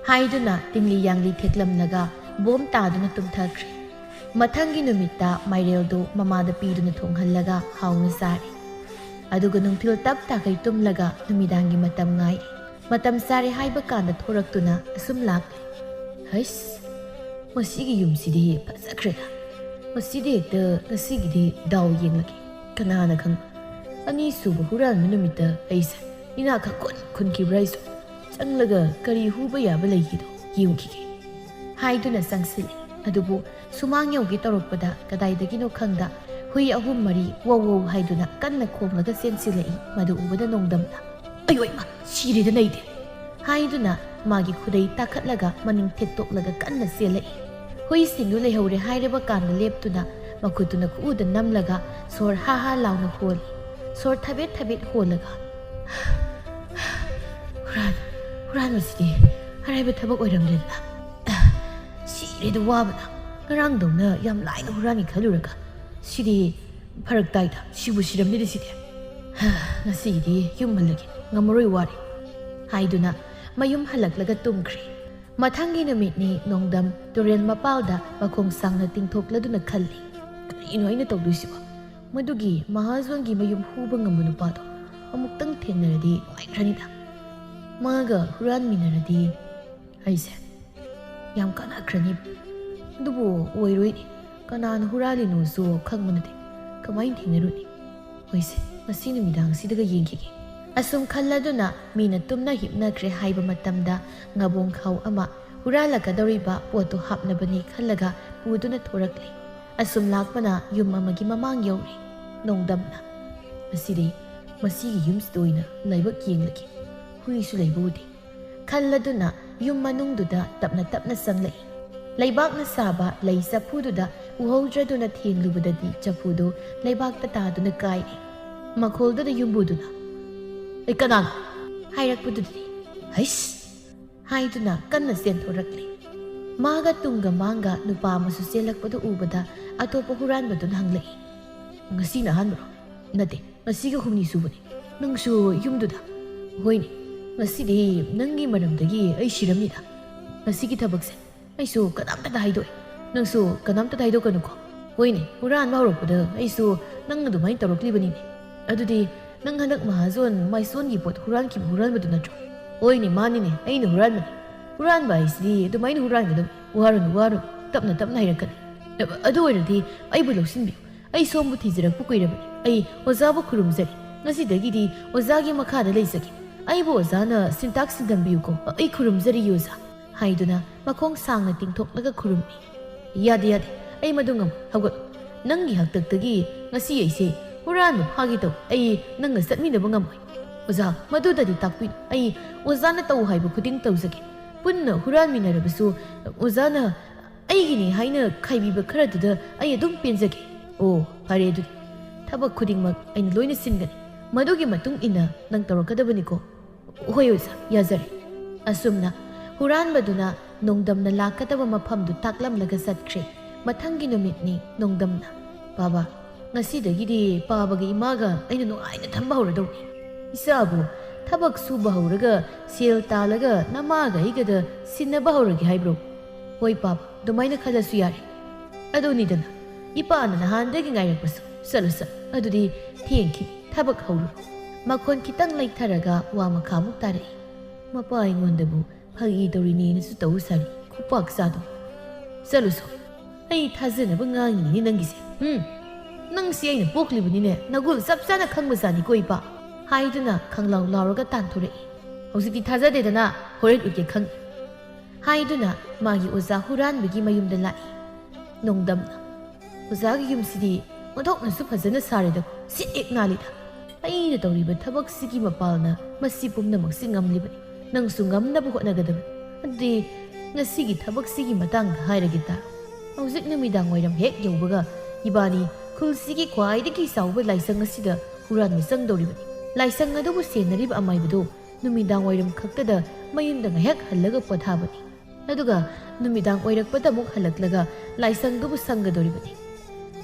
ꯍꯥꯏꯗꯨꯅ ꯇꯤꯡꯂꯤ ꯌꯥꯡꯂꯤ ꯊꯦꯛꯂꯝꯂꯒ ꯕꯣꯝ ꯇꯥꯗꯨꯅ ꯇꯨꯝꯊꯈ꯭ꯔꯦ꯫ ꯃꯊꯪꯒꯤ ꯅꯨꯃꯤꯠꯇ ꯃꯥꯏꯔꯦꯜꯗꯨ ꯃꯃꯥꯗ ꯄꯤꯗꯨꯅ ꯊꯣꯡꯍꯜꯂꯒ ꯍꯥꯎꯅ ꯆꯥꯔꯦ꯫ ꯑꯗꯨꯒ ꯅꯨꯡꯊꯤꯜ ꯇꯞ ꯇꯥꯈꯩ ꯇꯨꯝꯂꯒ ꯅꯨꯃꯤꯗꯥꯡꯒꯤ ꯃꯇꯝ ꯉꯥꯏꯔꯦ꯫ ꯃꯇꯝ ꯆꯥꯔꯦ ꯍꯥꯏꯕ ꯀꯥꯟꯗ ꯊꯣꯔꯛꯇꯨꯅ ꯑꯁꯨꯝ ꯂꯥꯛꯂꯦ꯫ ꯍꯩꯁ, ꯃꯁꯤꯒꯤ ꯌꯨꯝꯁꯤꯗꯤ ꯐꯖꯈ꯭ꯔꯦꯗ꯫ ꯃꯁꯤꯗꯤ ꯍꯦꯛꯇ ꯉꯁꯤꯒꯤꯗꯤ ꯗꯥꯎ ꯌꯦꯡꯂꯒꯦ꯫ ꯀꯅꯥꯅ ꯈꯪꯕ, ꯑꯅꯤꯁꯨꯕ ꯍꯨꯔꯥꯟꯕ ꯅꯨꯃꯤꯠꯇ ꯑꯩꯁꯦ ꯏꯅꯥꯛ ꯈꯪꯈꯨꯟ ꯈꯨꯟꯈꯤꯕ꯭ꯔꯥ ꯑꯩꯁꯨ꯫ ꯆꯪꯂꯒ ꯀꯔꯤ ꯍꯨꯕ ꯌꯥꯕ ꯂꯩꯒꯦꯗꯣ ꯌꯦꯡꯈꯤꯒꯦ꯫ ꯍꯥꯏꯗꯨꯅ ꯆꯪꯁꯤꯜꯂꯦ꯫ ꯑꯗꯨꯕꯨ ꯁꯨꯃꯥꯡ ꯌꯧꯒꯦ ꯇꯧꯔꯛꯄꯗ ꯀꯗꯥꯏꯗꯒꯤꯅꯣ ꯈꯪꯗ ꯍꯨꯏ ꯑꯍꯨꯝ ꯃꯔꯤ ꯋꯧ ꯋꯧ ꯍꯥꯏꯗꯨꯅ ꯀꯟꯅ ꯈꯣꯡꯂꯒ ꯆꯦꯟꯁꯤꯜꯂꯛꯏ꯫ ꯃꯗꯨ ꯎꯕꯗ ꯅꯣꯡꯗꯝꯅ, "ꯑꯌꯣ ꯏꯃꯥ, ꯁꯤꯔꯦꯗ ꯅꯩꯗꯦ!" ꯍꯥꯏꯗꯨꯅ ꯃꯥꯒꯤ ꯈꯨꯗꯩ ꯇꯥꯈꯠꯂꯒ ꯃꯅꯤꯡ ꯊꯦꯠꯇꯣꯛꯂꯒ ꯀꯟꯅ ꯆꯦꯜꯂꯛꯏ꯫ ꯍꯨꯏꯁꯤꯡꯗꯨ ꯂꯩꯍꯧꯔꯦ ꯍꯥꯏꯔꯕ ꯀꯥꯟꯗ ꯂꯦꯞꯇꯨꯅ ꯃꯈꯨꯠꯇꯨꯅ ꯈꯨꯎꯗ ꯅꯝꯂꯒ ꯁꯣꯔ ꯍꯥ ꯍꯥ ꯂꯥꯎꯅ ꯍꯣꯜꯂꯤ꯫ ꯁꯣꯔ ꯊꯕꯦꯠ ꯊꯕꯦꯠ ꯍꯣꯜꯂꯒ, "ꯍꯨꯔꯥꯟ, ꯍꯨꯔꯥꯟꯕꯁꯤꯗꯤ ꯑꯔꯥꯏꯕ ꯊꯕꯛ ꯑꯣꯏꯔꯝꯗ꯭ꯔꯦꯗꯅ꯫ ꯁꯤꯔꯦꯗ ꯋꯥꯕꯅ꯫ ꯉꯔꯥꯡꯗꯧꯅ ꯌꯥꯝ ꯂꯥꯏꯅ ꯍꯨꯔꯥꯟꯒꯦ ꯈꯜꯂꯨꯔꯒ ꯁꯤꯗꯤ ꯐꯔꯛ ꯇꯥꯏꯗ, ꯁꯤꯕꯨ ꯁꯤꯔꯝꯅꯤꯗ ꯁꯤꯗꯤ꯫ ꯉꯁꯤꯒꯤꯗꯤ ꯌꯨꯝ ꯍꯜꯂꯒꯦ, ꯉꯝꯃꯔꯣꯏ, ꯋꯥꯔꯦ" ꯍꯥꯏꯗꯨꯅ ꯃꯌꯨꯝ ꯍꯜꯂꯛꯂꯒ ꯇꯨꯝꯈ꯭ꯔꯦ꯫ ꯃꯊꯪꯒꯤ ꯅꯨꯃꯤꯠꯅꯤ꯫ ꯅꯣꯡꯗꯝ ꯇꯨꯔꯦꯜ ꯃꯄꯥꯜꯗ ꯃꯈꯣꯡ ꯁꯥꯡꯅ ꯇꯤꯡꯊꯣꯛꯂꯗꯨꯅ ꯈꯜꯂꯤ, "ꯀꯔꯤꯅꯣ ꯑꯩꯅ ꯇꯧꯗꯣꯏꯁꯤꯕꯣ? ꯃꯗꯨꯒꯤ ꯃꯍꯥꯖꯣꯟꯒꯤ ꯃꯌꯨꯝ ꯍꯨꯕ ꯉꯝꯕ ꯅꯨꯄꯥꯗꯣ ꯑꯃꯨꯛꯇꯪ ꯊꯦꯡꯅꯔꯗꯤ ꯅꯨꯡꯉꯥꯏꯈ꯭ꯔꯅꯤꯗ꯫ ꯃꯥꯒ ꯍꯨꯔꯥꯟꯃꯤꯟꯅꯔꯗꯤ ꯑꯩꯁꯦ ꯌꯥꯝ ꯀꯥꯟꯅꯈ꯭ꯔꯅꯤ꯫ ꯑꯗꯨꯕꯨ ꯑꯣꯏꯔꯣꯏꯅꯦ, ꯀꯅꯥꯅ ꯍꯨꯔꯥꯜꯂꯤꯅꯣꯁꯨ ꯈꯪꯕ ꯅꯠꯇꯦ, ꯀꯃꯥꯏꯅ ꯊꯦꯡꯅꯔꯨꯅꯤ? ꯍꯣꯏꯁꯦ, ꯉꯁꯤ ꯅꯨꯃꯤꯗꯥꯡꯁꯤꯗꯒ ꯌꯦꯡꯈꯤꯒꯦ"꯫ ꯑꯁꯨꯝ ꯈꯜꯂꯗꯨꯅ ꯃꯤꯅ ꯇꯨꯝꯅ ꯍꯤꯞꯅꯈ꯭ꯔꯦ ꯍꯥꯏꯕ ꯃꯇꯝꯗ ꯉꯥꯕꯣꯡ ꯈꯥꯎ ꯑꯃ ꯍꯨꯔꯥꯜꯂꯛꯀꯗꯧꯔꯤꯕ ꯄꯣꯠꯇꯨ ꯍꯥꯞꯅꯕꯅꯤ ꯈꯜꯂꯒ ꯄꯨꯗꯨꯅ ꯊꯣꯔꯛꯂꯦ꯫ ꯑꯁꯨꯝ ꯂꯥꯛꯄꯅ ꯌꯨꯝ ꯑꯃꯒꯤ ꯃꯃꯥꯡ ꯌꯧꯔꯦ꯫ ꯅꯣꯡꯗꯝꯅ, "ꯉꯁꯤꯗꯤ ꯃꯁꯤꯒꯤ ꯌꯨꯝꯁꯤꯗ ꯑꯣꯏꯅ ꯂꯥꯏꯕꯛ ꯌꯦꯡꯂꯒꯦ, ꯍꯨꯏꯁꯨ ꯂꯩꯕ ꯎꯗꯦ" ꯈꯜꯂꯗꯨꯅ ꯌꯨꯝ ꯃꯅꯨꯡꯗꯨꯗ ꯇꯞꯅ ꯇꯞꯅ ꯆꯪꯂꯛꯏ꯫ ꯂꯩꯕꯥꯛꯅ ꯁꯥꯕ ꯂꯩ ꯆꯐꯨꯗꯨꯗ ꯎꯍꯧꯗ꯭ꯔꯗꯨꯅ ꯊꯦꯡꯂꯨꯕꯗꯗꯤ ꯆꯐꯨꯗꯨ ꯂꯩꯕꯥꯛꯇ ꯇꯥꯗꯨꯅ ꯀꯥꯏꯔꯦ꯫ ꯃꯈꯣꯜꯗꯨꯅ ꯌꯨꯝꯕꯨꯗꯨꯅ, "ꯑꯩ ꯀꯅꯥꯅꯣ?" ꯍꯥꯏꯔꯛꯄꯗꯨꯗꯗꯤ, "ꯍꯩꯁ!" ꯍꯥꯏꯗꯨꯅ ꯀꯟꯅ ꯆꯦꯟꯊꯣꯔꯛꯂꯦ꯫ ꯃꯥꯒ ꯇꯨꯡꯒ ꯃꯥꯡꯒ ꯅꯨꯄꯥ ꯑꯃꯁꯨ ꯆꯦꯜꯂꯛꯄꯗꯨ ꯎꯕꯗ ꯑꯇꯣꯞꯄ ꯍꯨꯔꯥꯟꯕꯗꯨꯅ ꯍꯪꯂꯛꯏ, "ꯉꯁꯤꯅ ꯑꯍꯥꯟꯕꯔꯣ?" "ꯅꯠꯇꯦ, ꯉꯁꯤꯒ ꯍꯨꯝꯅꯤ ꯁꯨꯕꯅꯤ꯫ ꯅꯪꯁꯨ ꯌꯨꯝꯗꯨꯗ?" "ꯍꯣꯏꯅꯦ, "ꯉꯁꯤꯗꯤ ꯅꯪꯒꯤ ꯃꯔꯝꯗꯒꯤ ꯑꯩ ꯁꯤꯔꯝꯅꯤꯗ꯫ ꯉꯁꯤꯒꯤ ꯊꯕꯛꯁꯦ ꯑꯩꯁꯨ ꯀꯅꯥꯝꯇꯗ ꯍꯥꯏꯗꯣꯛꯑꯦ꯫ ꯅꯪꯁꯨ ꯀꯅꯥꯝꯇꯗ ꯍꯥꯏꯗꯣꯛꯀꯅꯨꯀꯣ꯫ ꯍꯣꯏꯅꯦ, ꯍꯨꯔꯥꯟꯕ ꯍꯧꯔꯛꯄꯗ ꯑꯩꯁꯨ ꯅꯪ ꯑꯗꯨꯃꯥꯏꯅ ꯇꯧꯔꯛꯂꯤꯕꯅꯤꯅꯦ꯫ ꯑꯗꯨꯗꯤ ꯅꯪ ꯍꯟꯗꯛ ꯃꯍꯥꯖꯣꯟ ꯃꯥꯏꯁꯣꯟꯒꯤ ꯄꯣꯠ ꯍꯨꯔꯥꯟꯈꯤꯕ ꯍꯨꯔꯥꯟꯕꯗꯨ ꯅꯠꯇ꯭ꯔꯣ?" "ꯍꯣꯏꯅꯦ, ꯃꯥꯅꯤꯅꯦ, ꯑꯩꯅ ꯍꯨꯔꯥꯟꯕꯅꯤ꯫ ꯍꯨꯔꯥꯟꯕ ꯍꯥꯏꯁꯤꯗꯤ ꯑꯗꯨꯃꯥꯏꯅ ꯍꯨꯔꯥꯟꯒꯗꯕꯅꯤ꯫ ꯋꯥꯔꯨꯅꯨ, ꯋꯥꯔꯨꯅꯨ, ꯇꯞꯅ ꯇꯞꯅ ꯍꯩꯔꯛꯀꯅꯤ꯫ ꯑꯗꯨ ꯑꯣꯏꯔꯗꯤ ꯑꯩꯕꯨ ꯂꯧꯁꯤꯟꯕꯤꯌꯨ꯫ ꯑꯩ ꯁꯣꯝꯕꯨ ꯊꯤꯖꯔꯛꯄ ꯀꯨꯏꯔꯕꯅꯤ꯫ ꯑꯩ ꯑꯣꯖꯥꯕꯨ ꯈꯨꯔꯨꯝꯖꯔꯤ꯫ ꯉꯁꯤꯗꯒꯤꯗꯤ ꯑꯣꯖꯥꯒꯤ ꯃꯈꯥꯗ ꯂꯩꯖꯒꯦ꯫ ꯑꯩꯕꯨ ꯑꯣꯖꯥꯅ ꯁꯤꯟꯇꯥꯛ ꯁꯤꯟꯊꯝꯕꯤꯌꯨꯀꯣ꯫ ꯑꯩ ꯈꯨꯔꯨꯝꯖꯔꯤ ꯑꯣꯖꯥ" ꯍꯥꯏꯗꯨꯅ ꯃꯈꯣꯡ ꯁꯥꯡꯅ ꯇꯤꯡꯊꯣꯛꯂꯒ ꯈꯨꯔꯨꯝꯃꯤ꯫ "ꯌꯥꯗꯦ, ꯌꯥꯗꯦ, ꯑꯩ ꯃꯗꯨ ꯉꯝꯃꯣꯏ꯫ ꯍꯧꯒꯠꯂꯨ꯫ ꯅꯪꯒꯤ ꯍꯥꯛꯇꯛꯇꯒꯤ ꯉꯁꯤ ꯑꯩꯁꯦ ꯍꯨꯔꯥꯟꯕ ꯐꯥꯒꯦ ꯇꯧꯏ꯫ ꯑꯩ ꯅꯪꯒ ꯆꯠꯃꯤꯟꯅꯕ ꯉꯝꯃꯣꯏ꯫ ꯑꯣꯖꯥ, ꯃꯗꯨꯗꯗꯤ ꯇꯥꯛꯄꯤꯅꯨ꯫ ꯑꯩ ꯑꯣꯖꯥꯅ ꯇꯧ ꯍꯥꯏꯕ ꯈꯨꯗꯤꯡ ꯇꯧꯖꯒꯦ꯫ ꯄꯨꯟꯅ ꯍꯨꯔꯥꯟꯃꯤꯟꯅꯔꯕꯁꯨ ꯑꯣꯖꯥꯅ ꯑꯩꯒꯤꯅꯤ ꯍꯥꯏꯅ ꯈꯥꯏꯕꯤꯕ ꯈꯔꯗꯨꯗ ꯑꯩ ꯑꯗꯨꯝ ꯄꯦꯟꯖꯒꯦ"꯫ "ꯑꯣ, ꯐꯔꯦ ꯑꯗꯨꯗꯤ꯫ ꯊꯕꯛ ꯈꯨꯗꯤꯡꯃꯛ ꯑꯩꯅ ꯂꯣꯏꯅ ꯁꯤꯟꯒꯅꯤ꯫ ꯃꯗꯨꯒꯤ ꯃꯇꯨꯡ ꯏꯟꯅ ꯅꯪ ꯇꯧꯔꯛꯀꯗꯕꯅꯤꯀꯣ"꯫ "ꯍꯣꯏ ꯑꯣꯖꯥ, ꯌꯥꯖꯔꯦ"꯫ ꯑꯁꯨꯝꯅ ꯍꯨꯔꯥꯟꯕꯗꯨꯅ ꯅꯣꯡꯗꯝꯅ ꯂꯥꯛꯀꯗꯕ ꯃꯐꯝꯗꯨ ꯇꯥꯛꯂꯝꯂꯒ ꯆꯠꯈ꯭ꯔꯦ꯫ ꯃꯊꯪꯒꯤ ꯅꯨꯃꯤꯠꯅꯤ꯫ ꯅꯣꯡꯗꯝꯅ, "ꯕꯥꯕꯥ, ꯉꯁꯤꯗꯒꯤꯗꯤ ꯄꯥꯕꯒ ꯏꯃꯥꯒ ꯑꯩꯅ ꯅꯨꯡꯉꯥꯏꯅ ꯊꯝꯕ ꯍꯧꯔꯗꯧꯅꯤ꯫ ꯏꯆꯥꯕꯨ ꯊꯕꯛ ꯁꯨꯕ ꯍꯧꯔꯒ ꯁꯦꯜ ꯇꯥꯜꯂꯒ ꯅꯃꯥꯒ ꯑꯩꯒꯗ ꯁꯤꯟꯅꯕ ꯍꯧꯔꯒꯦ ꯍꯥꯏꯕ꯭ꯔꯣ?" "ꯍꯣꯏ ꯄꯥꯕ, ꯑꯗꯨꯃꯥꯏꯅ ꯈꯜꯂꯁꯨ ꯌꯥꯔꯦ꯫ ꯑꯗꯨꯅꯤꯗꯅ ꯏꯄꯥꯅ ꯅꯍꯥꯟꯗꯒꯤ ꯉꯥꯏꯔꯛꯄꯁꯨ꯫ ꯆꯠꯂꯨ, ꯆꯠꯂꯨ, ꯑꯗꯨꯗꯤ ꯊꯦꯡꯈꯤ, ꯊꯕꯛ ꯍꯧꯔꯨ"꯫ ꯃꯈꯣꯟ ꯈꯤꯇꯪ ꯂꯩꯊꯔꯒ ꯋꯥ ꯃꯈꯥꯃꯨꯛ ꯇꯥꯔꯛꯏ꯫ "ꯃꯄꯥ ꯑꯩꯉꯣꯟꯗꯕꯨ ꯐꯥꯒꯤ ꯇꯧꯔꯤꯅꯦꯅꯁꯨ ꯇꯧ ꯁꯥꯔꯤ, ꯈꯨꯄꯥꯛ ꯆꯥꯗꯣ꯫ ꯆꯠꯂꯨ ꯁꯣ, ꯑꯩ ꯊꯥꯖꯅꯕ ꯉꯥꯡꯉꯤꯅꯤꯅꯦ ꯅꯪꯒꯤꯁꯦ꯫ ꯎꯝ, ꯅꯪꯁꯤ ꯑꯩꯅ ꯄꯣꯛꯂꯤꯕꯅꯤꯅꯦ, ꯅꯒꯨꯜ ꯆꯞ ꯆꯥꯅ ꯈꯪꯕꯖꯥꯠꯅꯤꯀꯣ ꯏꯄꯥ" ꯍꯥꯏꯗꯨꯅ ꯈꯪꯂꯥꯎ ꯂꯥꯎꯔꯒ ꯇꯥꯟꯊꯣꯔꯛꯏ꯫ "ꯍꯧꯖꯤꯛꯇꯤ ꯊꯥꯖꯗꯦꯗꯅ, ꯍꯣꯔꯦꯟ ꯎꯠꯀꯦ ꯈꯪꯉꯤ" ꯍꯥꯏꯗꯨꯅ ꯃꯥꯒꯤ ꯑꯣꯖꯥ ꯍꯨꯔꯥꯟꯕꯒꯤ ꯃꯌꯨꯝꯗ ꯂꯥꯛꯏ꯫ ꯅꯣꯡꯗꯝꯅ, "ꯑꯣꯖꯥꯒꯤ ꯌꯨꯝꯁꯤꯗꯤ ꯑꯣꯟꯊꯣꯛꯅꯁꯨ ꯐꯖꯅ ꯁꯥꯔꯦꯗꯀꯣ, ꯁꯤꯠ ꯍꯦꯛ ꯅꯥꯜꯂꯤꯗ꯫ ꯑꯩꯅ ꯇꯧꯔꯤꯕ ꯊꯕꯛꯁꯤꯒꯤ ꯃꯄꯥꯜꯅ ꯃꯁꯤ ꯄꯨꯝꯅꯃꯛꯁꯤ ꯉꯝꯂꯤꯕꯅꯤ꯫ ꯅꯪꯁꯨ ꯉꯝꯅꯕ ꯍꯣꯠꯅꯒꯗꯕꯅꯤ꯫ ꯑꯗꯨꯗꯤ ꯉꯁꯤꯒꯤ ꯊꯕꯛꯁꯤꯒꯤ ꯃꯇꯥꯡꯗ ꯍꯥꯏꯔꯒꯦ ꯇꯥꯔꯣ꯫ ꯍꯧꯖꯤꯛ ꯅꯨꯃꯤꯗꯥꯡ ꯋꯥꯏꯔꯝ ꯍꯦꯛ ꯌꯧꯕꯒ ꯏꯕꯥꯅꯤ ꯈꯨꯜꯁꯤꯒꯤ ꯈ꯭ꯋꯥꯏꯗꯒꯤ ꯆꯥꯎꯕ ꯂꯥꯏꯁꯪ ꯑꯁꯤꯗ ꯍꯨꯔꯥꯟꯕ ꯆꯪꯗꯧꯔꯤꯕꯅꯤ꯫ ꯂꯥꯏꯁꯪ ꯑꯗꯨꯕꯨ ꯁꯦꯟꯅꯔꯤꯕ ꯑꯃꯥꯏꯕꯗꯨ ꯅꯨꯃꯤꯗꯥꯡ ꯋꯥꯏꯔꯝ ꯈꯛꯇꯗ ꯃꯌꯨꯝꯗ ꯉꯥꯏꯍꯥꯛ ꯍꯜꯂꯒ ꯄꯣꯊꯥꯕꯅꯤ꯫ ꯑꯗꯨꯒ ꯅꯨꯃꯤꯗꯥꯡ ꯑꯣꯏꯔꯛꯄꯗ ꯑꯃꯨꯛ ꯍꯜꯂꯛꯂꯒ ꯂꯥꯏꯁꯪꯗꯨꯕꯨ ꯁꯪꯒꯗꯧꯔꯤꯕꯅꯤ꯫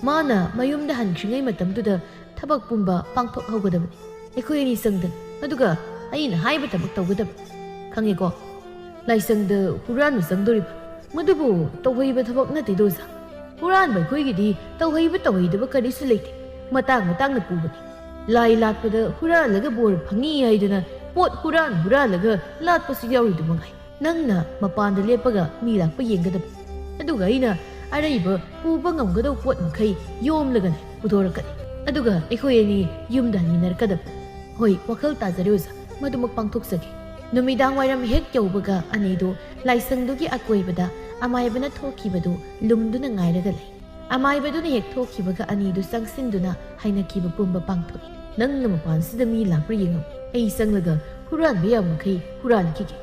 ꯃꯥꯅ ꯃꯌꯨꯝꯗ ꯍꯟꯈ꯭ꯔꯤꯉꯩ ꯃꯇꯝꯗꯨꯗ ꯊꯕꯛ ꯄꯨꯝꯕ ꯄꯥꯡꯊꯣꯛꯍꯧꯒꯗꯕꯅꯤ꯫ ꯑꯩꯈꯣꯏ ꯑꯅꯤ ꯆꯪꯗꯅ꯫ ꯑꯗꯨꯒ ꯑꯩꯅ ꯍꯥꯏꯕ ꯊꯕꯛ ꯇꯧꯒꯗꯕ꯫ ꯈꯪꯉꯦꯀꯣ? ꯂꯥꯏꯁꯪꯗ ꯍꯨꯔꯥꯟꯕ ꯆꯪꯗꯣꯔꯤꯕ꯫ ꯃꯗꯨꯕꯨ ꯇꯧꯍꯩꯕ ꯊꯕꯛ ꯅꯠꯇꯦꯗꯣ ꯑꯣꯖꯥ꯫ ꯍꯨꯔꯥꯟꯕ ꯑꯩꯈꯣꯏꯒꯤꯗꯤ ꯇꯧꯍꯩꯕ ꯇꯧꯍꯩꯗꯕ ꯀꯔꯤꯁꯨ ꯂꯩꯇꯦ꯫ ꯃꯇꯥꯡ ꯃꯇꯥꯡꯅ ꯄꯨꯕꯅꯤ꯫ ꯂꯥꯏ ꯂꯥꯠꯄꯗ ꯍꯨꯔꯥꯜꯂꯒ ꯕꯣꯔ ꯐꯪꯉꯤ ꯍꯥꯏꯗꯨꯅ ꯄꯣꯠ ꯍꯨꯔꯥꯟ ꯍꯨꯔꯥꯜꯂꯒ ꯂꯥꯠꯄꯁꯨ ꯌꯥꯎꯔꯤꯗꯨ ꯃꯉꯥꯏ꯫ ꯅꯪꯅ ꯃꯄꯥꯟꯗ ꯂꯦꯞꯄꯒ ꯃꯤ ꯂꯥꯛꯄ ꯌꯦꯡꯒꯗꯕ꯫ ꯑꯗꯨꯒ ꯑꯩꯅ ꯑꯔꯩꯕ ꯄꯨꯕ ꯉꯝꯒꯗꯧ ꯄꯣꯠ ꯃꯈꯩ ꯌꯣꯝꯂꯒꯅꯦ ꯄꯨꯊꯣꯔꯛꯀꯅꯤ꯫ ꯑꯗꯨꯒ ꯑꯩꯈꯣꯏ ꯑꯅꯤ ꯌꯨꯝꯗ ꯍꯟꯃꯤꯟꯅꯔꯛꯀꯗꯕ꯫ ꯍꯣꯏ, ꯋꯥꯈꯜ ꯇꯥꯖꯔꯦ ꯑꯣꯖꯥ, ꯃꯗꯨꯃꯛ ꯄꯥꯡꯊꯣꯛꯆꯒꯦ꯫ ꯅꯨꯃꯤꯗꯥꯡ ꯋꯥꯏꯔꯝ ꯍꯦꯛ ꯌꯧꯕꯒ ꯑꯅꯤꯗꯨ ꯂꯥꯏꯁꯪꯗꯨꯒꯤ ꯑꯀꯣꯏꯕꯗ ꯑꯃꯥꯏꯕꯅ ꯊꯣꯛꯈꯤꯕꯗꯨ ꯂꯨꯝꯗꯨꯅ ꯉꯥꯏꯔꯒ ꯂꯩ꯫ ꯑꯃꯥꯏꯕꯗꯨꯅ ꯍꯦꯛ ꯊꯣꯛꯈꯤꯕꯒ ꯑꯅꯤꯗꯨ ꯆꯪꯁꯤꯟꯗꯨꯅ ꯍꯥꯏꯅꯈꯤꯕ ꯄꯨꯝꯕ ꯄꯥꯡꯊꯣꯛꯏ꯫ "ꯅꯪꯅ ꯃꯄꯥꯟꯁꯤꯗ ꯃꯤ ꯂꯥꯛꯄ꯭ꯔꯥ ꯌꯦꯡꯉꯨ, ꯑꯩ ꯆꯪꯂꯒ ꯍꯨꯔꯥꯟꯕ ꯌꯥꯕ ꯃꯈꯩ ꯍꯨꯔꯥꯟꯈꯤꯒꯦ꯫"